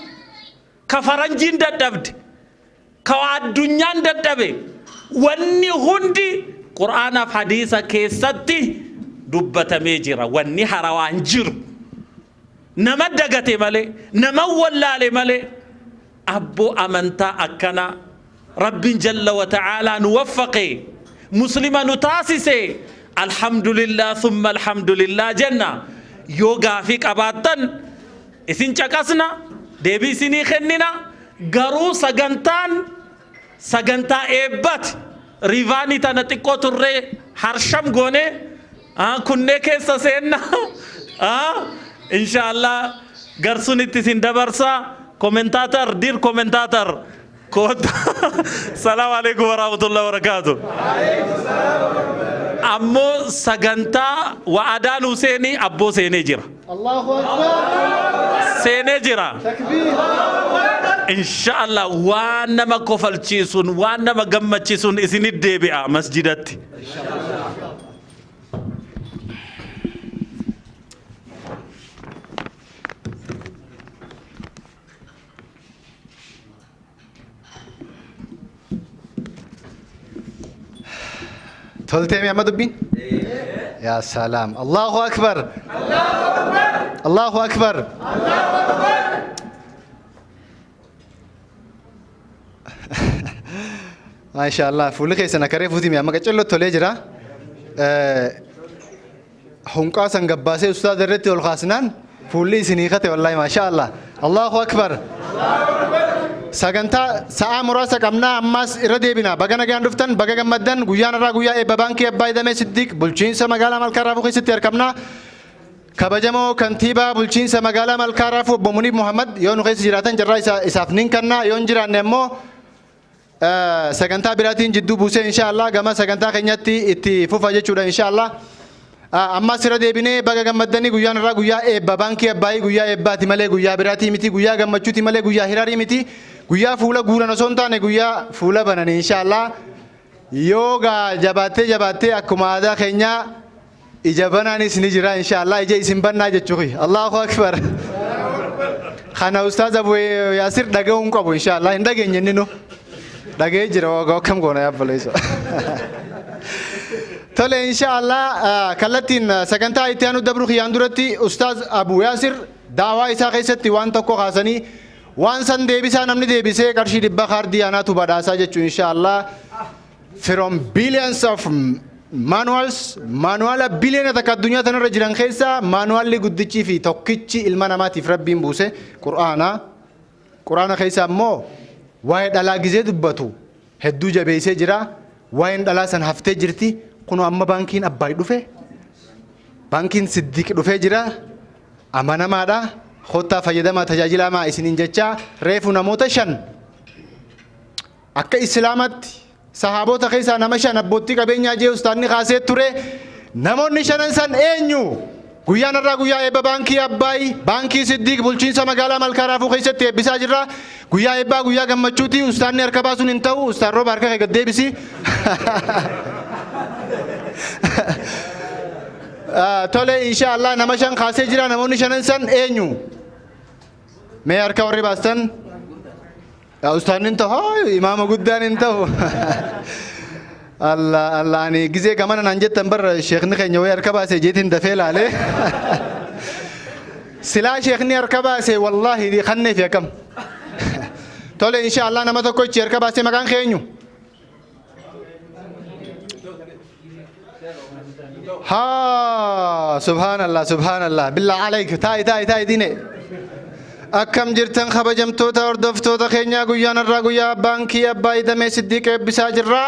ka faranjiin dadhabde, ka addunyaan dadhabe, wanni hundi Qur'aanaaf hadiisa keessatti dubbatamee jira. Wanni harawaan jiru nama dagate malee, nama wallaale malee. Abboo, amantaa akkana Rabbiin jalla wa ta'aalaa nu waffaqe, muslima nu taasise, alhamdulillah thumma alhamdulillah jenna. Yoo gaafii qabaattan isin caqasna, deebii isinii kennina. Garuu sagantaan sagantaa eebbaati. Riivaanii tana xiqqoo turree harsham goone kunnee keessa seenna. Inshaallah garsuun itti isin dabarsa. Commentator, dear commentator, koota. Salaamu alaikum warahmatullahi wabarakatuh. Ammoo sagantaa wa'adaan Huseenii abboo seenee jira. Allahu Akbar. Seenee jira. Takbiir. Inshaallah waan nama kofalchiisuun, waan nama gammachiisuun isinit deebi'a masjidatti. Toltee amma dubbiin? Yaa salaam. Allahu Akbar. Allahu Akbar. Maasha Allah, fuulli keessan akka reefuuti mi amma qaccelloo tolee jira. Hunqaa san gabbaasee ustaaza irratti ol kaasnaan fuulli isinii kate, wallahi maasha Allah. Allahu Akbar. Sagantaa sa'aa muraasa qabnaa, ammaas irra deebina. Baga nagaan dhuftan, baga gammaddan. Guyyaan irraa guyyaa eebba baankii Abbaa Damee Siddiq bulchiinsa magaalaa Malkaa Raafuu keessatti argamna. Kabajamoo kantiibaa bulchiinsa magaalaa Malkaa Raafuu obbo Muniib Muhammad yoo nu keessa jiraatan carraa isaaf nin kenna. Yoo hin jiraanne ammoo sagantaa biraatiin jidduu buusee insha Allah gama sagantaa keenyatti itti fufa jechuudha insha Allah. Ammas irra deebinee baga gammaddanii. Guyyaan irraa guyyaa eebba baankii Abbaayii, guyyaa eebbaati malee guyyaa biraatii miti, guyyaa gammachuuti malee guyyaa hiraarii miti, guyyaa fuula guuran osoo hin taane guyyaa fuula bananii insha Allah. Yoo gaa jabaattee jabaattee akkuma aadaa keenyaa ija banaanis ni jira insha Allah, ija isin bannaa jechuufi. Allahu Akbar. Kana Ustaaz Abu Yaasir dhaga'uu hin qabu insha Allah, hin dhageenye inni nu. Dhaga'ee jira, wagaa akkam goona yaabbaleessa. Tole, insha Allah kallattiin sagantaa itti aanu dabru kiyyaan duratti Ustaaz Abu Yaasir daawaa isaa keessatti waan tokko kaasanii, waan san deebisaa namni deebisee qarshii 100 kaardii anaatu badhaasaa jechuu insha Allah. From billions of manuals, manuala biliyoona takka addunyaa tanarra jiran keessaa manualli guddichii fi tokkichi ilma namaatiif Rabbiin buuse Qur'aana. Qur'aana keessa ammoo waa'ee dhalaa gizee dubbatu hedduu jabeessee jira. Waa'een dhalaa san haftee jirti. Kunoo amma baankiin Abbaay dhufe. Baankiin Siddiq dhufee jira. Amanamaadha. Kottaa fayyadamaa tajaajilamaa isiniin jechaa reefu namoota 5 akka Islaamatti sahaabota keessaa nama 5 abboottii qabeenyaa jee ustaanni kaasee ture. Namoonni shanan san eenyu? Guyyaan har'aa guyyaa eebba baankii Abbaay, baankii Siddiq bulchiinsa magaalaa Malkaa Raafuu keessatti eebbisaa jirra. Guyyaa eebbaa guyyaa gammachuuti. Ustaanni harka baasuun hin ta'u. Ustaan rooba harka kee gad deebisi. Tole insha Allah nama 5 kaasee jira. Namoonni shanan san eenyu? Mee harka warri baastan? Ustaanni hin ta'u, imaama guddaan hin ta'u. Allah Allah ani gizee gamana naan jettan bar sheekni keenya wayii harka baase jeetiin dafee laalee. Silaa sheekni harka baase wallaahi kannee fi akkam. Tole insha Allah nama tokko ichi harka baase maqaan keenyu. Haa subhaanallah subhaanallah billah alayk taa'i taa'i taa'i diine. Akkam jirtan kabajamtoota hordoftoota keenyaa guyyaan har'aa guyyaa baankii Abbaay Damee Siddiiq eebbisaa jirra.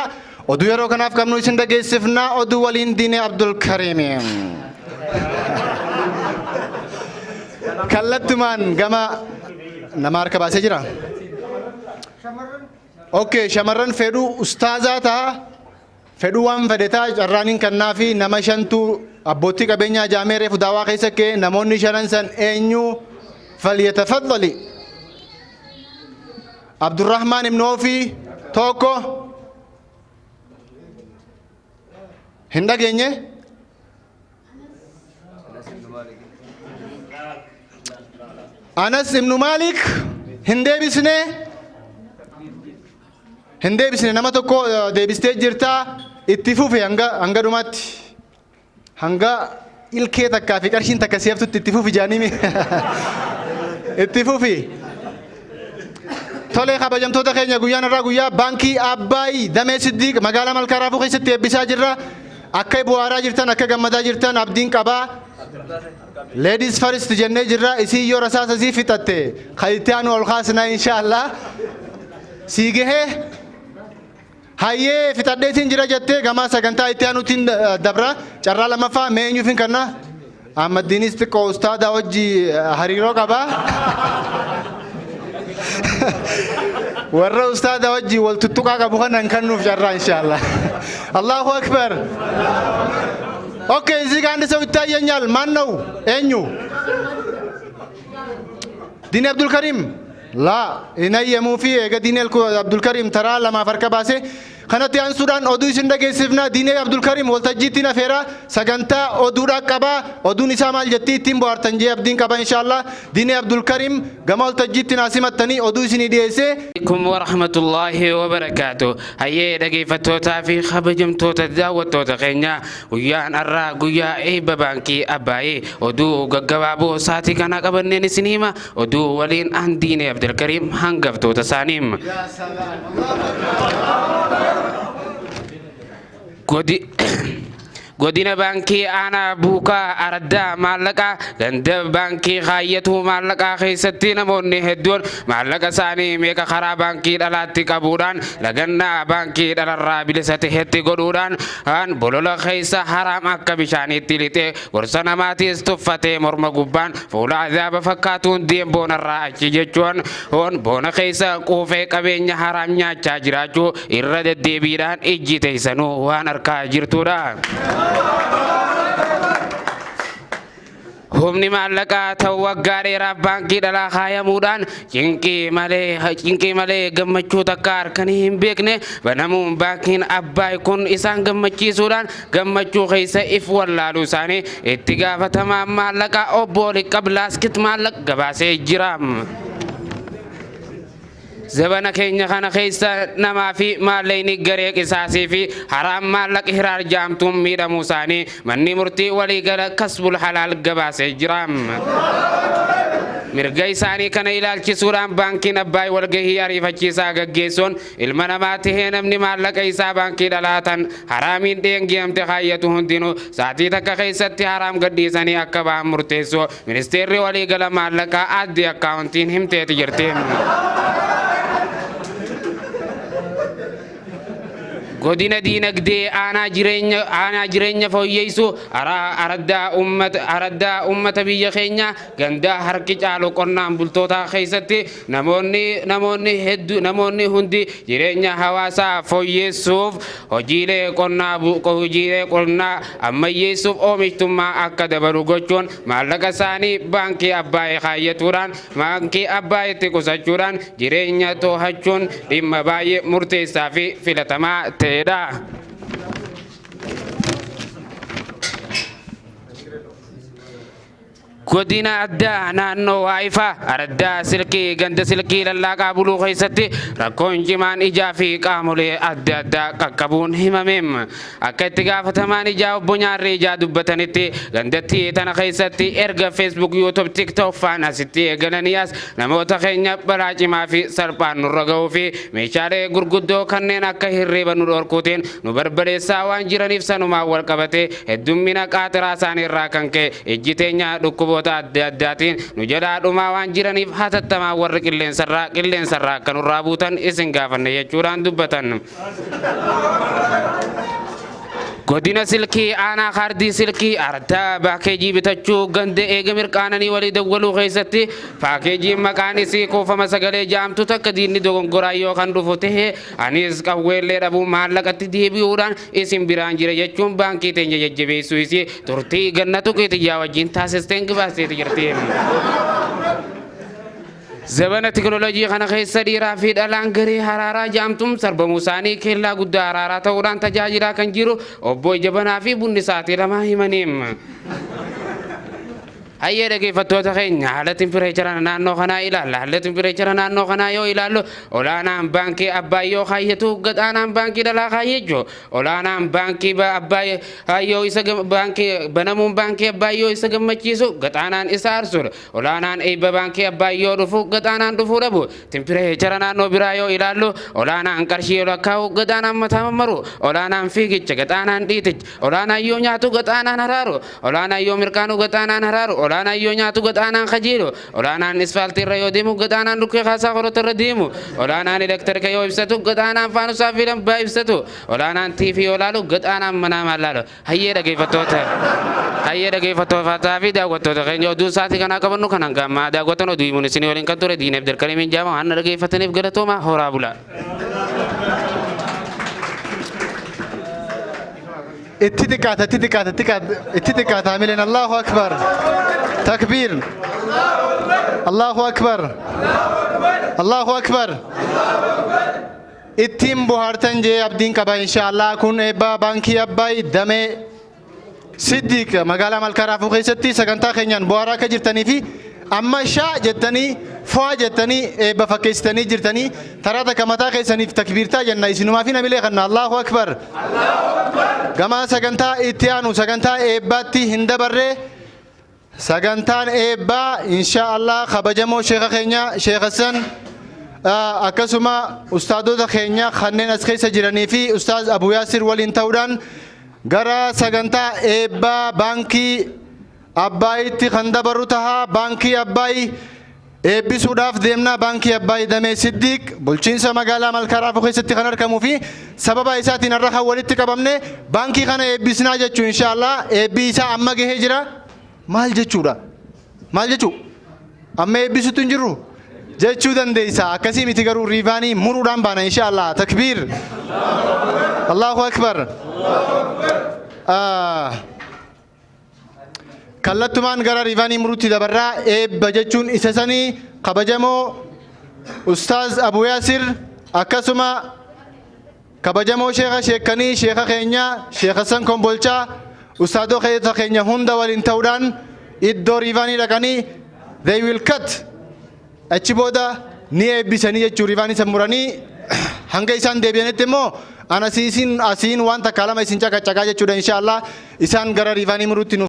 Oduu yeroo kanaaf qabnu isin dhageessifna oduu waliin diine Abdul Kariim. Kallattumaan gama nama harka baasee jira. Okay, shamarran fedhuu ustaazaa ta'a. Fedhuu waan fedhe ta'a carraan hin kannaafi nama shantu abbootii qabeenyaa jaamee reefu daawaa keessa kee namoonni shanan san eenyu falyatafaddali. Abdurrahmaan ibn Oofi tokko hin dhageenye. Anas ibn Malik hin deebisne. Hin deebisne nama tokko deebistee jirta itti fufi hanga hanga dhumaatti. Hanga ilkee takkaa fi qarshiin takka si haftutti itti fufi jaanimi. Itti fufi. Tolee kabajamtoota keenya guyyaan irraa guyyaa baankii Abbaay Damee Siddiiq magaalaa Malkaa Raafuu keessatti eebbisaa jirra. Akka bu'aaraa jirtan akka gammadaa jirtan abdiin qabaa. Ladies first jennee jirra. Isii yoo rasaasa isii fixatte kan itti aanu ol kaasna inshaallah. Sii gahee hayyee fixadheetiin jira jettee gama sagantaa itti aanuutiin dabra. Carraa lammaffaa mee eenyuuf hin kenna? Ahmaddiinis xiqqoo ustaadaa wajji hariiroo qaba. Warra ustaadaa wajji wal tuttuqaa qabu kana hin kennuuf carraa inshaallah. Allahu akbar. Okay, እዚህ ጋር አንድ ሰው ይታየኛል። ማን ነው? eenyu? Diini Abdulkarim. Laa hin hayyamuu fi eega Diini Abdulkarim taraa lamaaf harka baase kanatti aansuudhaan oduu isin dhageessifna. Diini Abdulkarim waltajjiitti nafeera sagantaa oduudhaa qaba. Oduun isaa maal jetti ittiin bohaartan jee abdiin qaba inshaallah. Diini Abdulkarim gama waltajjiitti naa simattanii oduu isinii dhiyeesse. Alaikum warahmatullaahi wabarakaatu. Hayyee dhageeffattootaa fi kabajamtoota daawwattoota keenya guyyaan har'aa guyyaa eebba baankii Abbaayee oduu gaggabaaboo sa'aatii kana qabanneen isin hima oduu waliin an Diinee Abdulkariim hangaftoota isaanii. Godi Godina Baankii Aanaa Buukaa Araddaa Maallaqaa ganda baankii kaayyatuu maallaqaa keessatti namoonni hedduun maallaqa isaanii meeqa karaa baankii dhalaatti qabuudhaan lagannaa baankii dhalarraa bilisa tahetti godhuudhaan haan bolola keessa haraam akka bishaaniitti lixee gorsa namaatiis tuffatee morma gubbaan fuula azaaba fakkaatuun deem boonarraa achi jechuun hoon boona keessa quufee qabeenya haraam nyaachaa jiraachuu irra deddeebiidhaan ijji teessanuu waan arkaa jirtuudha. Humni maallaqaa ta'u waggaa dheeraaf baankii dhalaa kaayamuudhaan cinqii malee cinqii malee gammachuu takka harkanii hin beekne banamuun baankiin Abbaay kun isaan gammachiisuudhaan gammachuu keessa if wallaaluu isaanii itti gaafatamaan maallaqaa obbo Liqqab Laaskit maallaqa gabaasee jira. Zabana keenya kana keessa namaa fi maallaqni garee qisaasii fi haraam maallaqa hiraar jaamtuun miidhamuu isaanii manni murtii waliigala kasbul halaal gabaasee jira. Mirga isaanii kana ilaalchisuudhaan baankiin Abbaay walgahii ariifachiisaa gaggeessuun ilma namaa tahee namni maallaqa isaa baankii dhalaatan haraamiin dheengiyamte kaayyatu hundinuu sa'atii takka keessatti haraam gadhiisanii akka ba'an murteessuu ministeerri waliigala maallaqaa aadde akkaawuntiin himteeti jirti. Godina diinagdee aanaa jireenya fooyyeessuu araddaa ummata biyya keenya gandaa harki caalu qonnaan bultootaa keessatti namoonni hedduu namoonni hundi jireenya hawaasaa fooyyeessuuf hojiilee qonnaa ammayyeessuuf oomishtummaa akka dabalu gochuun maallaqa isaanii baankii Abbaayee kaayyatuudhaan baankii Abbaayeetti qusachuudhaan jireenya to'achuun dhimma baay'ee murteessaa fi filatamaa ta'edha. Godina addaa naannoo Waayifaa araddaa silkii ganda silkii lallaaqaa buluu keessatti rakkoon cimaan ijaa fi qaamolee adda addaa qaqqabuun himameem. Akka itti gaafatamaan ijaa obbo Nyaarree ijaa dubbatanitti gandattii tana keessatti erga Facebook, YouTube, TikTok faan asitti eegalanii as namoota keenya balaa cimaa fi salphaan nurra ga'uu fi meeshaalee gurguddoo kanneen akka hirriba nu dhorkuutiin nu barbadeessaa waan jiraniif sanumaan wal qabate heddummina qaaxiraa isaanii irraa kan ka'e ijji teenya dhukkuboota adda addaatiin nu jalaa dhumaa waan jiraniif hatattamaa warri qilleensarraa akka nurraa buutan isin gaafanne jechuudhaan dubbatan. Godina silkii aanaa kaardii silkii araddaa paakeejii bitachuu ganda eega mirqaananii walii dawwaluu keessatti paakeejiin maqaan isii kuufama sagalee jaamtu takka diinni dogongoraa yoo kan dhufu ta'e anis qawweellee dhabuu maallaqatti deebi'uudhaan isin biraan jira jechuun baankii teenya jajjabeessuu isii turtii ganna tuqiitiyyaa wajjin taasisteen gabaasteeti jirti. Zabana teknoolojii kana keessa dhiiraa fi dhalaan garee haraaraa jaamtuun sarbamuu isaanii kellaa guddaa haraaraa ta'uudhaan tajaajilaa kan jiru obbo Jabanaa fi bunni sa'aatii lamaa himaniim. Hayyee dhaggeeffattoota keenya, haala timpireechara naannoo kanaa ilaalla. Haala timpireechara naannoo kanaa yoo ilaallu olaanaan baankii Abbaayyoo kaayyatu, gadaanaan baankii dhalaa kaayyachuu. Olaanaan baankii Abbaayyoo isa baankii banamuun baankii Abbaayyoo isa gammachiisu, gadaanaan isa aarsudha. Olaanaan eebba baankii Abbaayyoo dhufu, gadaanaan dhufuu dhabu. Timpireechara naannoo biraa yoo ilaallu olaanaan qarshii yoo lakkaa'u, gadaanaan mataa mammaru. Olaanaan fiigicha, gadaanaan dhiiticha. Olaanaan yoo nyaatu, gadaanaan haraaru. Olaanaan yoo mirqaanu, gadaanaan haraaru. Olaanaan yoo nyaatu, gadaanaan kajeelu. Olaanaan isfaaltii irra yoo deemu, gadaanaan dhukkee kaasaa korota irra deemu. Olaanaan elektirika yoo ibsatu, gadaanaan faanusaa fi lambaa ibsatu. Olaanaan tiifii yoo laalu, gadaanaan manaa maal laalu. Hayyee dhaggeeffattootaa fi daawwattoota keenya, oduu isaatii kanaa qabannu kan hanga ammaa daawwattan oduu himuun isinii waliin kan ture Diin Abdelkariimiin Jaama. Waan dhaggeeffataniif galatooma, horaa bula. Itti xiqqaata, itti xiqqaata, itti xiqqaata, itti xiqqaata hamileen. Allahu akbar, takbiir, Allahu akbar, Allahu akbar. Ittiin bohaartan jee abdiin qaba inshaallah. Kun eebba baankii Abbaay damee Siddiq magaalaa Malkaa Raafuu keessatti sagantaa keenyaan bohaaraa akka jirtanii fi amma shaa jettanii fo'aa jettanii eebba fakkeessitanii jirtanii taraa takka mataa keessaniif takbiirtaa jenna isinumaa fi namilee kanna. Allahu akbar. Gama sagantaa itti aanu sagantaa eebbaatti hin dabarre. Sagantaan eebbaa insha Allah kabajamoo sheeka keenya Sheekh Hassan, akkasuma ustaadota keenya kanneen as keessa jiranii fi ustaaz Abu Yaasir waliin ta'uudhaan gara sagantaa eebbaa baankii Abbaayitti kan dabarru taha. Baankii Abbaay eebbisuudhaaf deemna. Baankii Abbaay damee Siddiq bulchiinsa magaalaa Malkaa Raafuu keessatti kan argamuu fi sababa isaatiin har'a kan walitti qabamne baankii kana eebbisnaa jechuu insha Allah. Eebbii isaa amma gahee jira. Maal jechuudha? Maal jechuu? Amma eebbisuutti hin jirru jechuu dandeessa. Akkasii miti garuu riivaanii muruudhaan baana insha Allah. Takbiir! Allahu akbar! Kallattumaan gara riivaanii muruutti dabarraa. Eebba jechuun isa sanii. Kabajamoo ustaaz Abu Yaasir, akkasuma kabajamoo sheeka sheekanii, sheeka keenya Sheekh Hassan Kombolchaa, ustaadoo keessa keenya hunda waliin ta'uudhaan iddoo riivaanii dhaqanii they will cut. Achi booda ni eebbisanii jechuu. Riivaanii san muranii hanga isaan deebi'anitti immoo ana asiin asiin waan takka lama isin caqacaqaa jechuudha insha Allah. Isaan gara riivaanii muruutti nu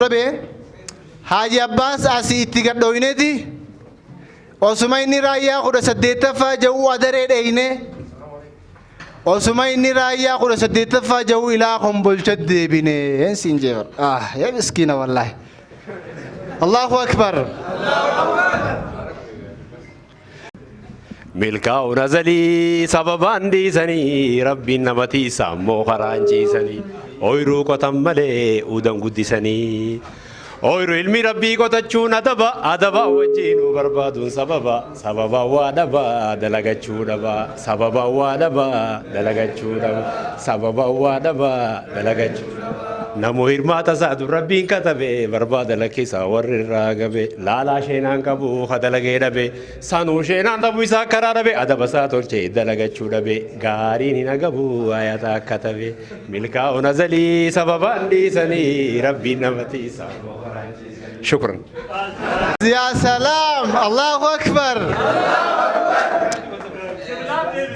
Bee Haaji Abbaas asii itti gadhooyneeti osuma inni raayyaa 18ffaa ja'uu adaree dheeyne, osuma inni raayyaa 18ffaa ja'uu ilaa Kombolcha deebine siin jeebar. Ah, yaa miskiina, wallaahi. Allahu akbar. Milkaa'uun azalii sababaan dhiisanii, rabbiin nama tiisa ammoo karaan ciisanii, ooyiruu qotan malee udan guddisanii. Ooyiruu ilmi rabbii qotachuun adaba, adaba wajjiinuu barbaaduun sababa, sababa waa dhaba dalagachuu dhaba, sababa waa dhaba dalagachuu dhaba, sababa waa dhaba dalagachuu. Namu hirmaata isaatu rabbiin katabe, barbaada lakkisaa warri irraa gabe, laalaa sheenaan qabu ka dalagee dhabe, sanuu sheenaan dhabuu isaa karaa dhabe, adaba isaa tolchee dalagachuu dhabe, gaariin hin agabu ayata akka tabe. Milkaa'uun azalii sababaan dhiisanii, rabbiin nama tiisa. Shukran. Yaa salaam, Allahu akbar.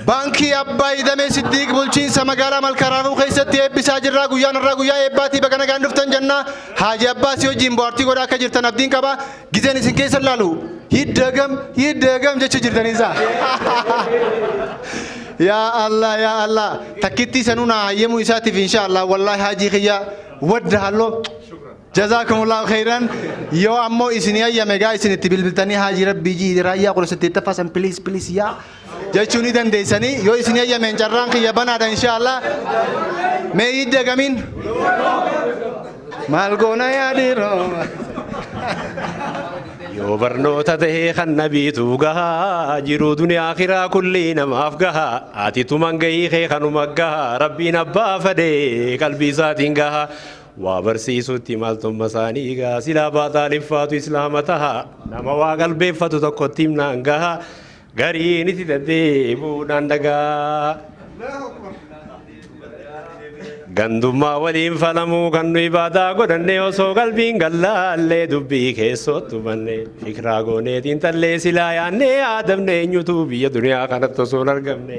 Baankii Abbaay Damee Siddiiq bulchiinsa magaalaa Malkaraafuu keessatti eebbisaa jirra. Guyyaan irraa guyyaa eebbaatii, bakka nagaan dhuftan jenna. Haaji Abbaasii wajjin bohaartii godhaa akka jirtan abdiin qaba. Gizeen isin keessa laalu hiddagam hiddagam jechuu jirtaniinsa. Yaa Allah, yaa Allah, takkittii sanuu naa hayyamuu isaatiif insha Allah, wallaahi haajii kiyya wadda halloo. Jazaakumullahu khairan. Yoo ammoo isin hayyame gaa isin itti bilbiltanii, haajii rabbii jii raayyaa 18ffaa san please please yaa jechuu ni dandeessanii. Yoo isin hayyameen carraan kiyya banaadha insha Allah. Mee hidda gamiin maal goona yaa dhiiroo? Yoo barnoota tahee kan nabiitu gahaa, jiruu duniyaa akiraa kullii namaaf gahaa, ati tuman gahii kee kanuma gahaa, rabbiin abbaa fadhee qalbii isaatiin gahaa. Waa barsiisutti maaltumma isaanii gaa, silaa baaxaaliffaatu islaama taha, nama waa qalbeeffatu tokkotti himnaan gaha, gariin itti deddeebi'uudhaan dhagaa. Gandummaa waliin falamuu kan nu ibaadaa godhanne, osoo qalbiin gallaallee dubbii keessootti hubanne, fikiraa gooneetiin tallee silaa yaannee aadamne, eenyutu biyya duniyaa kanatti osoo hin argamne,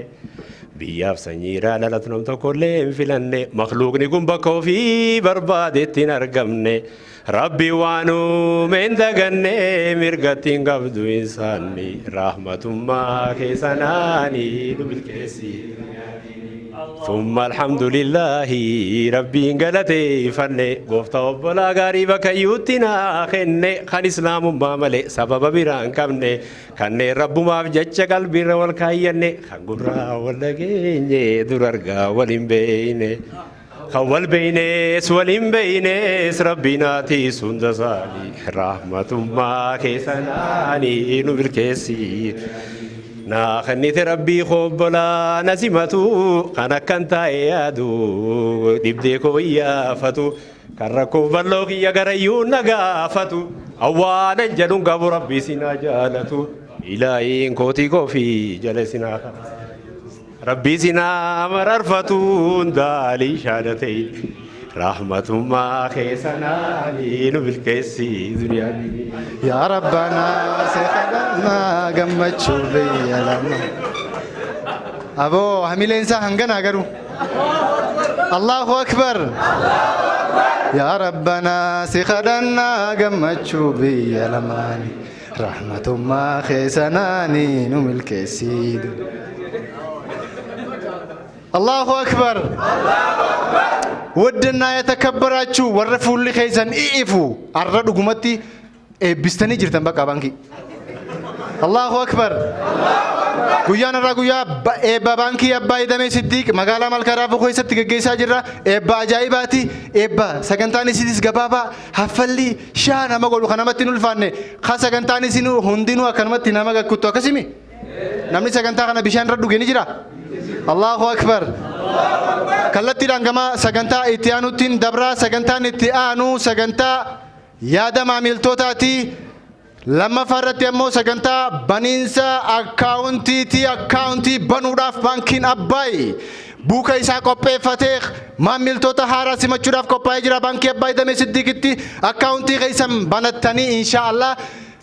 biyyaaf sanyiirraa dhalatu nam tokkollee hin filanne, makluuqni kun bakka ofii barbaadetti hin argamne, rabbi waan uume hin daganne, mirgatti hin qabdu insaanni, rahmatummaa keessanaanii nu milkeessi. ثم الحمد لله rabbiin galateeffanne, gooftaa obbolaa gaarii bakka iyyuutti naa kenne, kan islaamummaa malee sababa biraa hin qabne, kanneen rabbumaaf jecha qalbiirra wal kaayyanne, kan gurraa wal dhageenye dur argaa wal hin beeyne, kan wal beeynes wal hin beeynes, rabbiin haatiis hunda isaanii rahmatummaa keessanaanii nu milkeessi. Naa kennite rabbii obbolaa na simatu, kan akkan taa'e yaadu dhibdee koo iyyaafatu, kan rakkoof bal'oo kiyya garayyuu na gaafatu, awwaanan jedhuun qabu, rabbii sinaa jaalatu, ilaahiin kootii koofii jala sinaa rabbii sinaa mararfatu, hundaalii shahadatee rahmatummaa keessanaanii nu milkeessi duniyaan. Yaa Rabbanaa si kadhannaa gammachuu biyya lama. Aboo, hamileen isaa hanganaa garuu. Allahu akbar. Yaa Rabbanaa si kadhannaa gammachuu biyya lamaani. Rahmatummaa keessanaanii nu milkeessiidu. Allahu akbar. ውድና የተከበራችሁ warra fuulli keessan i'ifu, arra dhugumatti eebbistanii jirtan bakka baankii. Allahu akbar. Guyyaan irraa guyyaa eebba baankii Abbaa Idamee Siddiiq magaalaa Malkaa Raafuu keessatti geggeessaa jirra. Eebba ajaa'ibaati. Eebba sagantaan isinis gabaabaa haffalli shaa nama godhu kan namatti hin ulfaanne. Ka sagantaan isin hundinuu akkanumatti nama gakkuttu akkasimi. Namni sagantaa kana bishaan irra dhuge ni jira. Allahu akbar. Kallattiidhaan gama sagantaa itti aanuuttiin dabraa. Sagantaan itti aanu sagantaa yaada maamiltootaati. Lammaffaa irratti ammoo sagantaa baniinsa akkaawuntiiti. Akkaawuntii banuudhaaf baankiin Abbaay buuka isaa qopheeffatee maamiltoota haaraa simachuudhaaf qophaa'ee jira. Baankii Abbaay Damee Siddiiqitti akkaawuntii keessan banattanii insha Allah.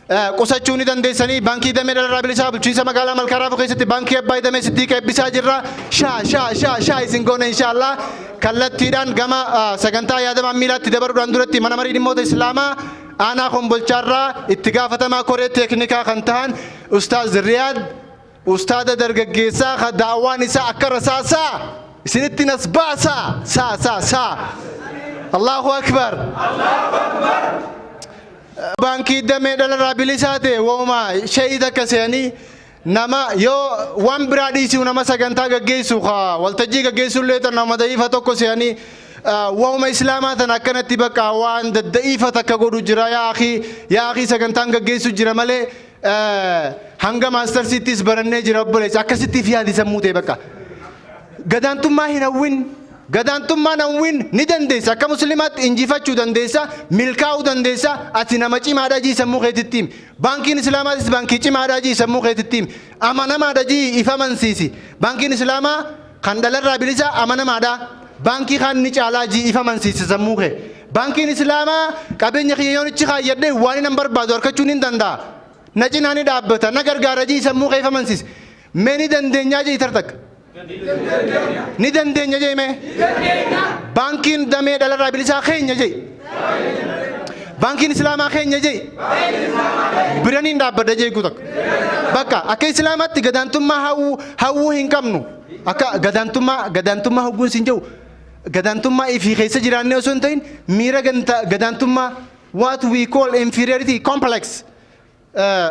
Qusachuu ni dandeessanii. Baankii damee dhalarraa bilisaa bulchiinsa magaalaa Malkaa Raafuu keessatti baankii Abbaay Damee Siddiiqa eebbisaa jirra. Shaa shaa shaa shaa isin goone inshaallah. Kallattiidhaan gama sagantaa yaadamaan miilaatti dabaruudhaan duratti mana marii dhimmoota Islaamaa aanaa Kombolchaarraa itti gaafatamaa koree teeknikaa kan tahan Ustaaz Riyaad, ustaada dargaggeessaa ka daawwaan isaa akka rasaasaa isinitti nas baasaa saa saa saa. Allahu akbar. Baankii damee dhalarraa bilisaa ta'e wooma shayii takka se'anii nama yoo waan biraa dhiisiu nama sagantaa gaggeessu ka waltajjii gaggeessu illee tan nama da'iifa tokko se'anii wauma Islaamaa tan akkanatti bakka waan dadda'iifa takka godhu jira. Yaa akii, yaa akii, sagantaan gaggeessu jira malee hanga maastarsiittis barannee jira obboleessa. Akkasittiif yaadi sammuu ta'e bakka gadaantummaa hin hawwin. Gadaantummaan hawwin ni dandeessa. Akka Muslimaatti injifachuu dandeessa, milkaa'uu dandeessa. Ati nama cimaadha jii sammuu keetitti himi. Baankiin Islaamaatis baankii cimaadha jii sammuu keetitti himi. Amanamaadha jii if amansiisi. Baankiin Islaamaa kan dhalarraa bilisa amanamaadha, baankii kaan ni caalaa jii if amansiisi sammuu kee. Baankiin Islaamaa qabeenya kiyya yoon ichi kaayyadhe waan nan barbaadu argachuu ni danda'a, na cinaa ni dhaabbata, na gargaara jii sammuu kee if amansiisi. Mee ni dandeenyaa jii tartakka. Ni dandeenya jee mee. Baankiin damee dhalarraa bilisaa keenya jee. Baankiin Islaamaa keenya jee. Biraniin dhaabbadha jee takka. Bakka akka Islaamaatti gadaantummaa hawwuu hin qabnu. Akka gadaantummaa hawwuun siin jedhu gadaantummaa ifii keessa jiraannee osoo hin ta'in miira gadaantummaa, what we call inferiority complex.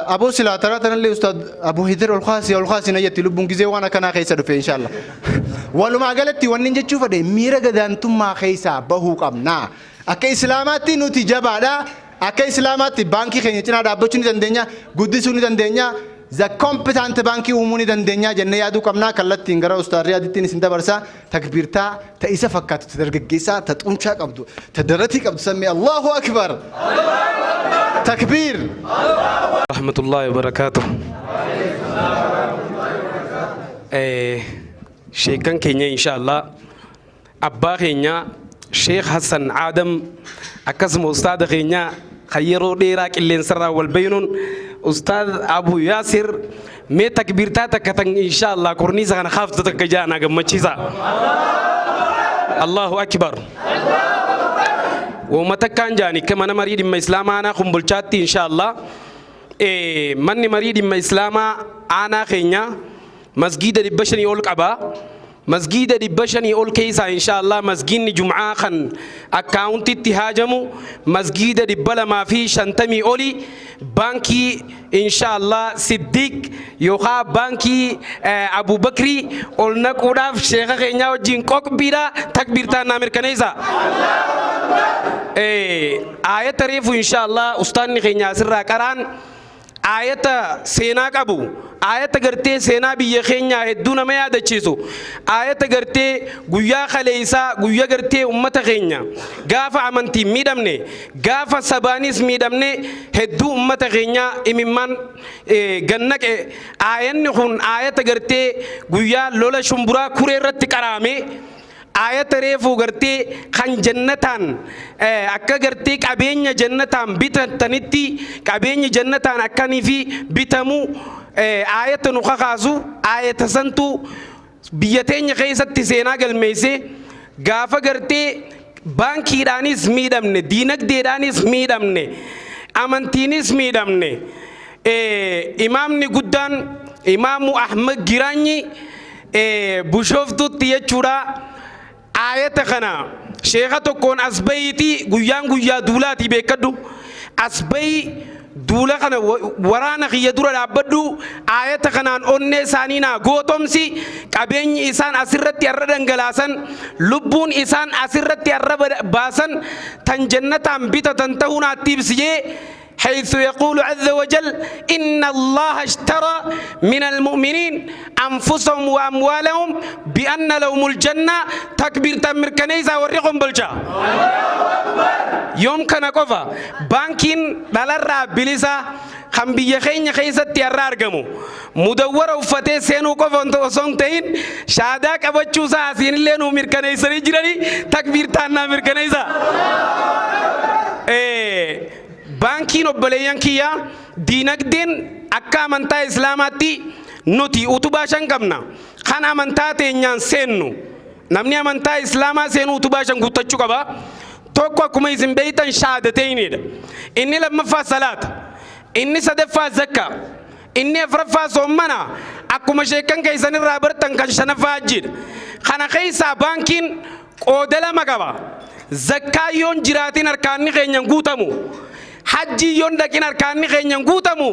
Aboo silaa taraa tanallee Ustaad Abu Hidir ol kaasii ol kaasii na jetti lubbuun gizee waan akkanaa keessa dhufe inshaallah. Walumaa galatti wanni jechuu fedhe miira gadaantummaa keessaa bahuu qabna. Akka Islaamaatti nuti jabaadha. Akka Islaamaatti baankii keenya cinaa dhaabbachuu ni dandeenya, guddisuu ni dandeenya. The competent baankii uumuu ni dandeenya jennee yaaduu qabna. Kallattiin gara Ustaad Riyaadittiin isin dabarsa. Takbiirtaa ta isa fakkaatu, ta dargaggeessaa, ta xunchaa qabdu, ta daratii qabdu sammee. Allahu akbar. Takbiir. Rahmatullahi wabarakaatuh. Sheekan keenya insha Allah, abbaa keenya Sheekh Hassan Aadam, akkasuma ustaada keenya kan yeroo dheeraa qilleensarraa wal beeynuun Ustaad Abu Yaasir, mee takbiirtaa takka tan insha Allah korniisa kana kaaftu takka jaanaa gammachiisa. Allahu akbar. Wama takkaan jaani akka mana marii dhimma Islaamaa aanaa Kombolchaatti insha Allah manni marii dhimma Islaamaa aanaa keenya masgiida 500 ol qaba. Masgiida 500 ol keessaa insha Allah masgiidni Jum'aa kan akkaawuntitti haajamu masgiida 250 oli baankii insha Allah Siddiq yookaan baankii Abubakrii ol naquudhaaf sheeka keenyaa wajjin qoqbiidha. Takbiirtaan naa mirkaneessa. Aayata reefu insha Allah ustaanni keenya asirraa qaraan aayata seenaa qabu, aayata gartee seenaa biyya keenyaa hedduu nama yaadachiisu, aayata gartee guyyaa kaleessaa, guyyaa gartee ummata keenya gaafa amantiin miidhamne, gaafa sabaanis miidhamne, hedduu ummata keenyaa imimmaan gannaqe. Aayanni kun aayata gartee guyyaa lola Shumburaa Kuree irratti qaraame, aayata reefuu gartee kan jannataan akka gartee qabeenya jannataan bitatanitti qabeenyi jannataan akkanii fi bitamu aayata nu kakaasu. Aayata santu biyya teenya keessatti seenaa galmeesse. Gaafa gartee baankiidhaanis miidhamne, diinagdeedhaanis miidhamne, amantiinis miidhamne, imaamni guddaan Imaamu Ahmad Giraanyi Bushooftutti jechuudha aayata kana sheeka tokkoon as bahiiti, guyyaan guyyaa duulaati beekadhu, as bahi, duula kana waraana kiyya dura dhaabbadhu, aayata kanaan onnee isaanii naa gootomsi, qabeenyi isaan asirratti har'a dhangalaasan, lubbuun isaan asirratti har'a baasan tan jannataan bitatan ta'uu naatti ibsi jee. حيث يقول عز وجل: إن الله اشترى من المؤمنين أنفسهم وأموالهم بأن لهم الجنة. تكبير تمركنيسا وريقهم بلجا. يوم كان قفا بانكين دلرا بلسا kan biyya keenya keessatti har'a argamu mudawwara uffatee seenuu qofa osoo hin ta'in shaadaa qabachuu isaa asiinillee nuu mirkaneessanii jiranii. Takbiirtaan naa mirkaneessa. Baankiin obboleeyyan kiyya Diinagdeen akka amantaa Islaamaatti nuti utubaa 5 qabna. Kan amantaa teenyaan seennu. Namni amantaa Islaamaa seenu utubaa 5 guuttachuu qaba. Tokko akkuma isin beeytan shahaadateyniidha. Inni lammaffaa salaata. Inni sadaffaa zakkaa. Inni afraffaa soommana. Akkuma sheekkan keessan irraa bartan kan shanaffaa hajjiidha. Kana keessaa baankiin qooda 2 qaba. Zakkaa yoon jiraatin arkaanni keenya hin guutamu. Hajjii yoon dhaqin arkaanni keenya hin guutamu.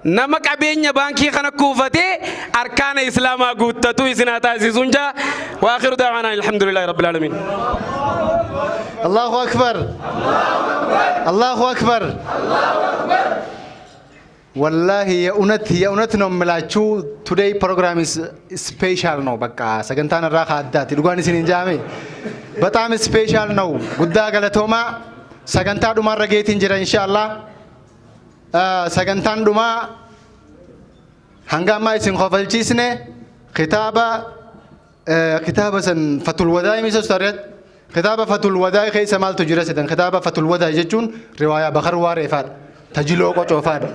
Nama qabeenya baankii kana kuufatee arkaana Islaamaa guuttatu isin haa taasisuun jaa. Wa akhiru da'waanaa alhamdulillahi rabbil aalamiin. Allahu Akbar. Allahu Akbar. Wallahi የእውነት የእውነት ነው የምላችሁ today program is special ነው። በቃ sagantaan irraa addaati dhugaan isin hin jaame በጣም special ነው። Guddaa galatoomaa. Sagantaa dhumaarra geetiin jira inshallah. Sagantaan dhumaa hanga ammaa isin kofalchiisne kitaaba kitaaba san Fatul Wadaay misa ustaariyat kitaaba Fatul Wadaay keessa maaltu jira setan? Kitaaba Fatul Wadaay jechuun riwaayaa Bakar Waareefaadha, Tajiloo Qocoofaadha.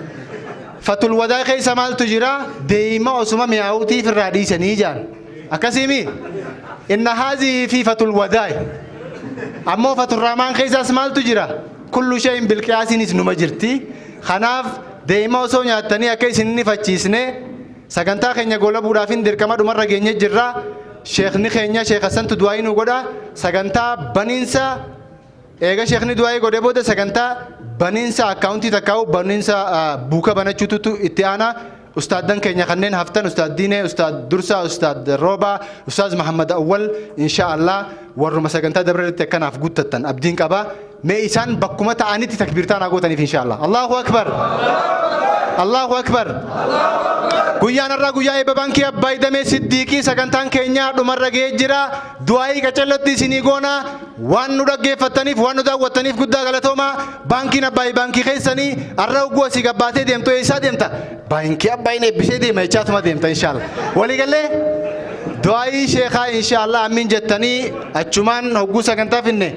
Fatul Wadaay keessa maaltu jira? Deema osuma mi'aawutiif irraa dhiisanii jaan akkasiimi. Inna haazii fi Fatul Wadaay ammoo Fatul Rahmaan keessaas maaltu jira? Kullu shay'in bilqiyaasiinis numa jirti. Kanaaf deema osoo nyaattanii akka isin hin ifachiisne sagantaa keenya goolabuudhaaf hin dirqama dhumarra geenye jirra. Sheekni keenya Sheekh Hassantu du'aayii nu godha. Sagantaa baniinsa eega sheekni du'aayii godhee booda sagantaa baniinsa akkaawuntii takkaa'u baniinsa buuka banachuutu itti aana. Ustaaddan keenya kanneen haftan, Ustaad Diinee, Ustaad Dursaa, Ustaad Roobaa, Ustaaz Mahammad Awwal, insha Allah warruma sagantaa dabretti akkanaaf guuttattan abdiin qaba. Mee isaan bakkuma ta'anitti takbiirtaan haa gootaniif insha Allah. Allahu Akbar. Allahu Akbar. Guyyaan har'aa guyyaa eebba baankii Abbaay Damee Siddiiqii. Sagantaan keenya dhumarra ga'ee jira. Du'aayii qacellotti isinii goona. Waan nu dhaggeeffattaniif, waan nu daawwattaniif guddaa galatoomaa. Baankiin Abbaay baankii keessanii. Har'a hogguu asii gabbaatee deemtu eessaa deemta? Baankii Abbaayin eebbisee deema jechaatuma deemta inshaalla. Waliigallee du'aayii sheekaa inshaalla ammiin jettanii achumaan hogguu sagantaa finne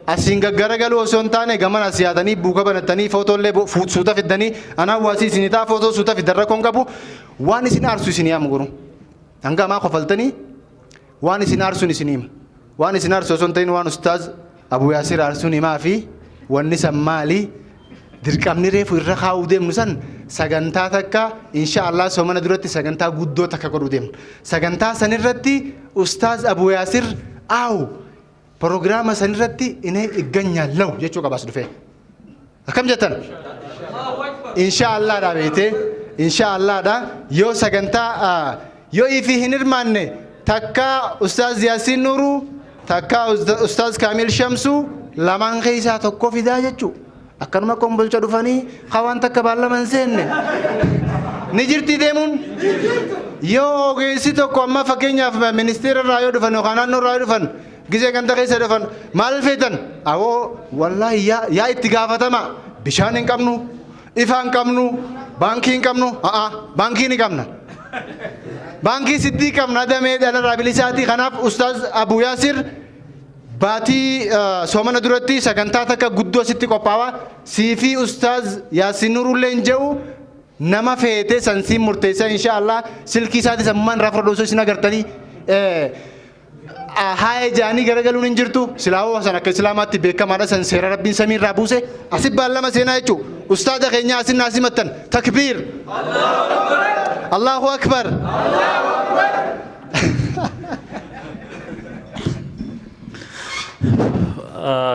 asiin gaggaragaluu osoo hin taane gaman as yaatanii buuka banattanii footollee suuta fiddanii anaan waasii isinii ta'a. Footoo suuta fiddan rakkoon qabu. Waan isin aarsu isinii hamu guruu hanga amaa kofaltanii waan isin aarsuun isin hima. Waan isin aarsu osoo hin ta'in waan Ustaaz Abu Yaasir aarsuun himaa fi wanni san maali? Dirqamni reefu irra kaa'uu deemnu san sagantaa takka insha Allah soomana duratti sagantaa guddoo takka godhuu deemnu. Sagantaa san irratti Ustaaz Abu Yaasir aawu proogiraama san irratti inee igganyaalaw jechuu qabaas dhufee. Akkam jettan? Insha Allah dha beete. Insha Allah dha. Yoo sagantaa yoo ifi hin hirmaanne takka Ustaaz Yaasiin Nuuruu, takka Ustaaz Kaamil Shamsuu, lamaan keessaa tokko fidaa jechuu. Akkanuma kombolcha dhufanii hawaan takka baallama hin seenne. Ni jirti deemuun. Yoo ogeessi tokko amma fakkeenyaaf ministeera irraa yoo dhufan yookaan naannoo irraa yoo dhufan gisee ganda keessa dhufan maal feetan? Awoo wallaahi yaa itti gaafatama, bishaan hin qabnu, ifa hin qabnu, baankii hin qabnu. A'a, baankii ni qabna. Baankii Siddii qabna damee dhalarraa bilisaati. Kanaaf Ustaaz Abu Yaasir baatii soomana duratti sagantaa takka guddoo sitti qophaawa. Siifii Ustaaz Yaasin Nuurullee hin jedhu nama feete san siin murteessa insha Allah. Silkii isaatis ammaan irraa fudhadhu osoo isin agartanii haaya jaanii garagaluun hin jirtu. Silaawoo san akka Islaamaatti beekamaadha, san seera Rabbiin samii irraa buuse. Asi baallama seenaa jechuu ustaada keenya asin naa simattan. Takbiir! Allahu Akbar!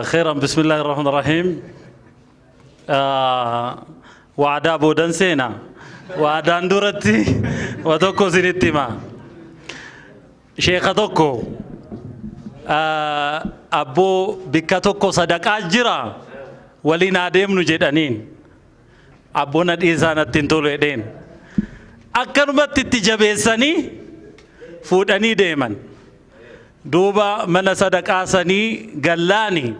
خيرا، بسم الله الرحمن الرحيم. Waadaa boodan seena. Waadaan duratti wa tokko isinitti hima. Sheeka tokko abboo bikka tokko sadaqaa jira waliin haa deemnu jedhaniin. Abboo na dhiisaa, natti hin tolu jedheen. Akkanumatti itti jabeessanii fuudhanii deeman. Duuba mana sadaqaa sanii gallaani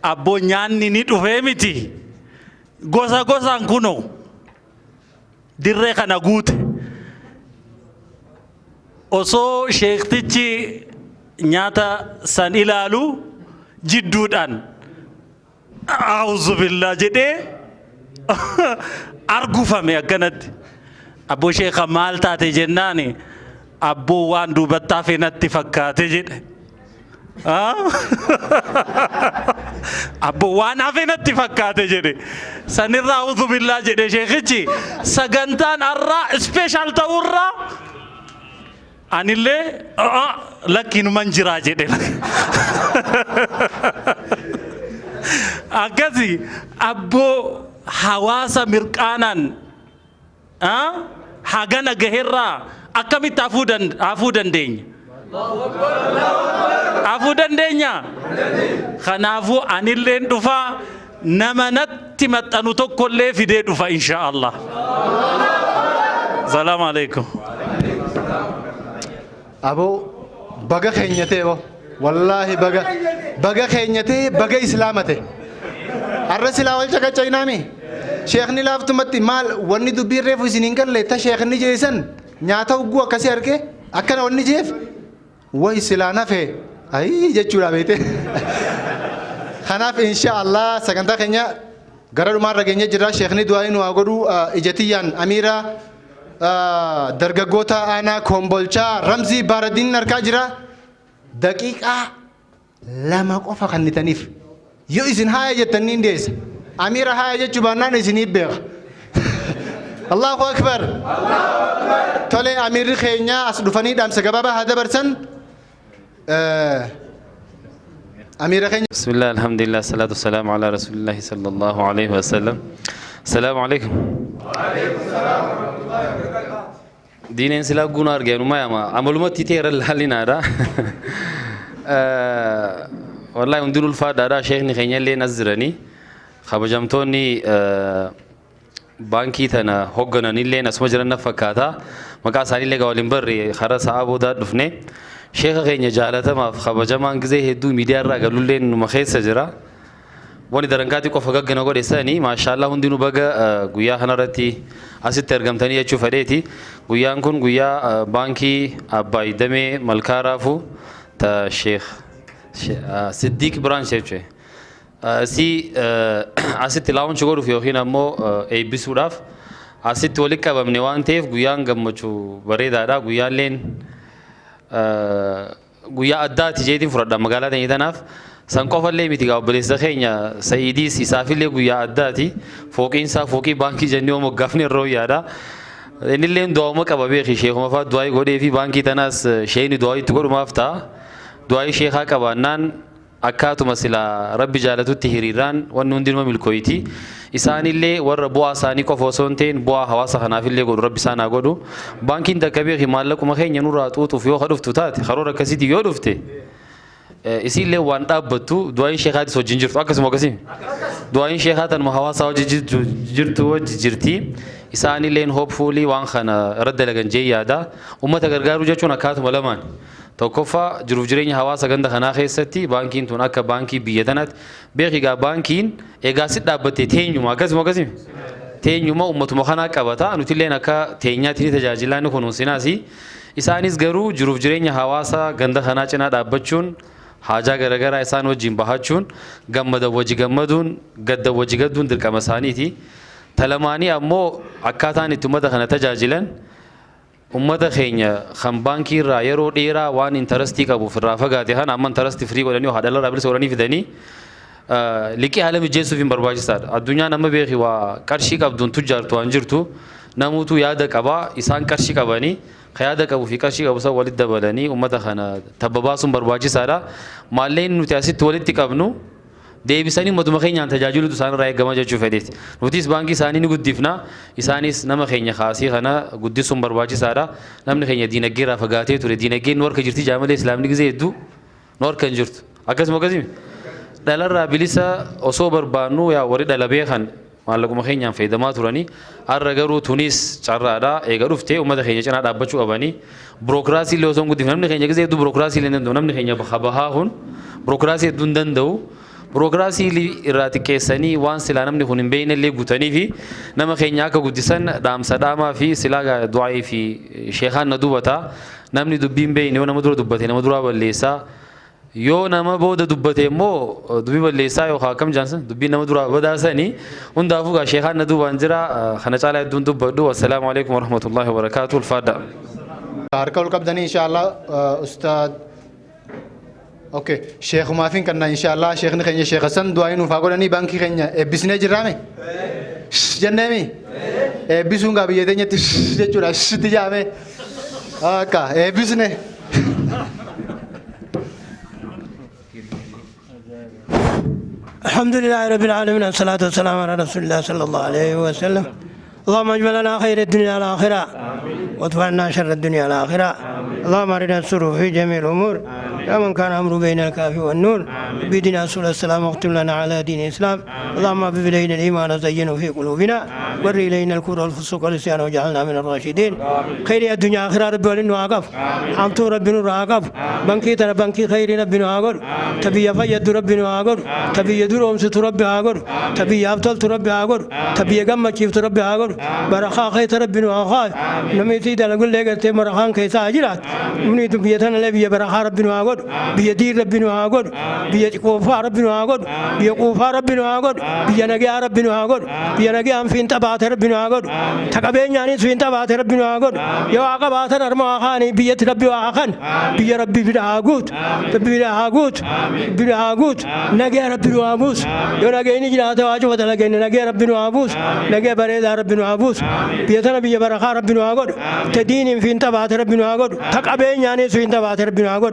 abboo nyaanni ni dhufee miti, gosa gosaan kunoo dirree kana guute. Osoo sheektichi nyaata san ilaalu jidduudhaan "A'uuzu billaa" jedhee. Argufame akkanatti. Abboo sheekha maal taate jennaani, abboo waan duubatti hafe natti fakkaate jedhe. Abboo waan hafe natti fakkaate jedhe. Sanirraa a'uudhu billaa jedhe sheekichi. Sagantaan har'aa special ta'urraa anillee lakkiinuman jiraa jedhe. Akkasi abboo hawaasa mirqaanaan hagana gaherraa akkamitti hafuu dandeenya? Hafuu dandeenya? Kanaafuu anilleen dhufaa, nama natti maxxanu tokkollee fidee dhufa insha Allah. Salaamu alaikum. Aboo baga keenya ta'e boo. Wallaahi baga baga keenya ta'e, baga islaama ta'e. Har'a silaa wal caqacaynaami. Sheekni laaftumatti maal wanni dubbiin reefu isin hin galle ta sheekni jeesan nyaata ugguu akkasii arge akkana wanni jeef wayi silaa nafe ayii jechuudha beekte. Kanaaf insha Allah sagantaa keenya gara dhumaarra geenye jirra. Sheekni du'aa nu haa godhu. Ijatiyyaan amiira dargaggoota aanaa Kombolchaa Ramzii Baaradiin harkaa jira. Daqiiqaa 2 qofa kennitaniif. Yoo isin haaya jettan ni dhiyeessa. Amiira haaya jechuu baannaan isinii beeka. Allahu akbar. Tole, amiirri keenya as dhufanii dhaamsa gabaabaa haa dabarsan. Amiira keenya. بسم الله، الحمد لله، الصلاة والسلام على رسول الله صلى الله عليه وسلم. السلام عليكم. دينين سلا قونا أرجع ما يما عملوا تيتير الحالين هذا. والله يندلوا الفاد هذا شيخني خيني اللي نزرني خبجمتوني baankii tana hooggananillee asuma jiran na fakkaata. Maqaa isaaniillee gaa waliin barre karaa sa'aa boodaa dhufne. Sheeka keenya jaalatamaaf kabajamaan gizee hedduu miidiyaa irraa galullee numa keessa jira. Wani darangaatti qofa gaggana godhe sani, maashaallah, hundinuu baga guyyaa kanarratti asitti argamtanii jechuu fedheeti. Guyyaan kun guyyaa baankii Abbaay Damee Malkaa Raafuu ta Sheekh Siddiq Branch jechuudha. Si asitti launch godhuuf yookiin ammoo eebbisuudhaaf asitti walitti qabamne waan ta'eef guyyaan gammachuu bareedaadha. Guyyaalleen guyyaa addaati jeetiin fudhadha magaalaa teenya tanaaf. San qofallee miti gaa, obboleessa keenya Sa'iidiis isaafillee guyyaa addaati. Fooqiin isaa fooqii baankii jennee yoo moggaafne irra wayyaadha. Innillee du'aa'uma qaba beeki, sheekuma fa'aa du'aa godhee fi baankii tanaas sheekni du'aa itti godhumaaf ta'a. Du'aa sheekaa qabaannaan akkaatuma silaa rabbi jaalatutti hiriiraan wanni hundinuma milkooyti. Isaanillee warra bu'aa isaanii qofa osoo hin ta'in bu'aa hawaasa kanaafillee godhu rabbi isaan haa godhu. Baankiin takka beeki maallaquma keenya nurraa xuuxuuf yoo dhuftu taate, karoora akkasiitii yoo dhufte, isiillee waan dhaabbattu du'aayin sheekaatis wajjin jirtu akkasuma akkasii. Du'aayin sheekaa tanuma hawaasaa wajjin jirtu wajji jirti. Isaanilleen hopefully waan kana irra dalagan jee yaada. Uummata gargaaruu jechuun akkaatuma lamaan. Tokkoffaa, jiruuf jireenya hawaasa ganda kanaa keessatti baankiin tun akka baankii biyya tanaatti beeki gaa, baankiin egaa si dhaabbatte teenyuma akkasuma akkasii teenyuma uummatuma kanaa qabata. Nutilleen akka teenyaatti ni tajaajilaa, ni kunuunsinaasi. Isaanis garuu jiruuf jireenya hawaasa ganda kanaa cinaa dhaabbachuun, haajaa garaagaraa isaan wajjin bahachuun, gammada wajji gammaduun, gadda wajji gadduun dirqama isaaniiti. Talamaanii ammoo akkaataan itti uummata kana tajaajilan, ummata keenya kan baankii irraa yeroo dheeraa waan interest qabuuf irraa fagaate kana amma interest free godhanii, haadha irraa bilisa godhanii fidanii liqii haala mijeessuuf hin barbaachisaadha. Addunyaan amma beeki waa qarshii qabduun tujjaartu waan jirtu, namuutu yaada qabaa, isaan qarshii qabanii ka yaada qabuu fi qarshii qabu san walitti dabalanii ummata kana tabba baasuun barbaachisaadha. Maalleen nuti asitti walitti qabnu deebisanii uummatuma keenyaan tajaajiluutu isaan irraa eegama jechuu fedheeti. Nutis baankii isaanii ni guddifna. Isaanis nama keenya kaasii kana guddisuun barbaachisaadha. Namni keenya diinagdee irraa fagaatee ture. Diinagdeen nu harka jirti jaamalee, islaamni gizee hedduu nu harka hin jirtu. Akkasuma akkasii dhalarraa bilisa osoo barbaannu yaa warri dhala beekan maallaquma keenyaan fayyadamaa turanii. Har'a garuu tunis carraadha. Eega dhufte uummata keenya cinaa dhaabbachuu qabanii. Bureaucracy illee osoo hin guddifne, namni keenya gizee hedduu bureaucracy illee hin danda'u. Namni keenya bahaa kun bureaucracy hedduu hin danda'u. Bureaucracy irraa xiqqeessanii waan silaa namni kun hin beekne illee guutanii fi nama keenya akka guddisan dhaamsa dhaamaa fi silaa du'aa'ii fi sheekaan na dubataa. Namni dubbii hin beekne yoo nama dura dubbate nama duraa balleessaa. Yoo nama booda dubbate immoo dubbii balleessaa yookaan akkam jaansan dubbii nama duraa badaasanii. Hundaafuu gaa sheekaan na duubaan jira, kana caalaa hedduun dubbadhu. Wassalaamu alaikum warahmatullahi wabarakaatu. Ulfaadha. Harka ol qabdanii inshallah ustaad. Okay, sheekumaafin kanna inshallah sheekni keenya Sheekh Hassan du'aa nuuf haa godhanii. Baankii keenya eebbisnee jirraame? Jenneemi? Eebbisuun gaa biyya teenyatti jechuudha. Itti jaame. Akka eebbisne. الحمد لله رب العالمين، والصلاة والسلام على رسول الله صلى الله عليه وسلم. اللهم اجعل لنا خير الدنيا والآخرة وادفع عنا شر الدنيا والآخرة. اللهم أرنا السر في جميع الأمور يا من كان أمره بين الكاف والنون. بدنا رسول السلام واختم لنا على دين الإسلام. اللهم حبب إلينا الإيمان وزينه في قلوبنا ور إلينا الكفر والفسوق والعصيان واجعلنا من الراشدين. خير الدنيا آخرة ربي ولن واقف حمتو ربي نور واقف بنكي ترى بنكي خير ربي نواقر تبي فيد ربي نواقر تبي يدور أمس ربي هاقر تبي أبطل ربي هاقر تبي جمع كيف ربي هاقر برخا خير ربي نواقر نميتي دلقول لك تمرخان كيسا أجرات مني تبيتنا لبي برخا ربي نواقر بيدير ربي نواقر بيقوفا ربي نواقر بيقوفا ربي نواقر بينجي ربي نواقر بينجي أم فين تبعت ربي نواقر تكبين يعني فين تبعت ربي نواقر يا عقبات نرمى خاني بيت ربي وعخن بي ربي بلا عقود بلا عقود بلا عقود نجي ربي نوابوس يا نجي نجي لا تواجه وتلاقي نجي ربي نوابوس نجي بريد ربي نوابوس بيتنا بي برخا ربي نواقر تدين فين تبعت ربي نواقر تكبين يعني فين تبعت ربي نواقر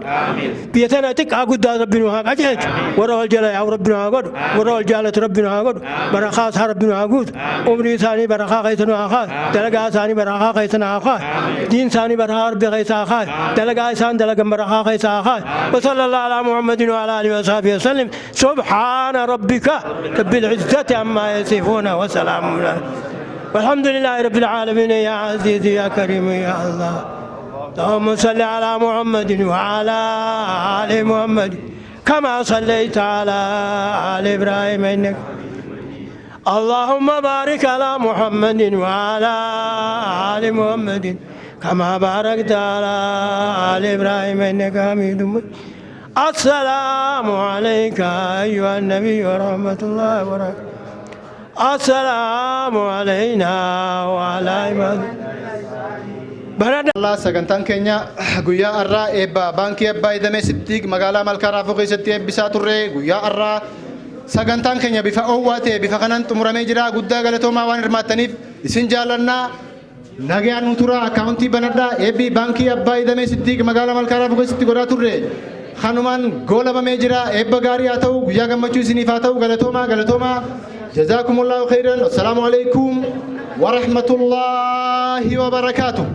بيتنا تك عقود ربي نواقر ورا الجلا يا ربي نواقر ورا الجالة ربي نواقر برخا ربي نواقود عمري ثاني برخا خيتنا آخر دلقا ثاني برخا خيتنا آخر دين ثاني برخا ربي خيت آخر دلقا ثاني دلقا برخا خيت آخر. وصلى الله على محمد وعلى آله وصحبه وسلم. سبحان ربك رب العزة عما يصفون وسلام والحمد لله رب العالمين. يا عزيز يا كريم يا الله، اللهم صل على محمد وعلى آل محمد كما صليت على آل إبراهيم إنك اللهم بارك على محمد وعلى آل محمد كما باركت على آل إبراهيم إنك حميد مجيد. السلام عليك أيها النبي ورحمة الله وبركاته. السلام علينا وعلى عباده. Allah sagantaan keenya guyyaa har'aa eebba baankii Abbaa Idamee Siddiq magaalaa Malkaa Raafuu keessatti eebbisaa turre. Guyyaa har'aa sagantaan keenya bifa oowwaa ta'e bifa kanaan xumuramee jira. Guddaa galatoomaa waan hirmaattaniif isin jaallannaa. Nagaan nu tura, akkaawuntii banadhaa. Eebbi baankii Abbaa Idamee Siddiq magaalaa Malkaa Raafuu keessatti godhaa turre kanumaan goolabamee jira. Eebba gaarii haa ta'u, guyyaa gammachuu isiniif haa ta'u. Galatoomaa, galatoomaa. Jazaakumullahu khayran. Assalaamu alaikum warahmatullaahi wabarakaatuh.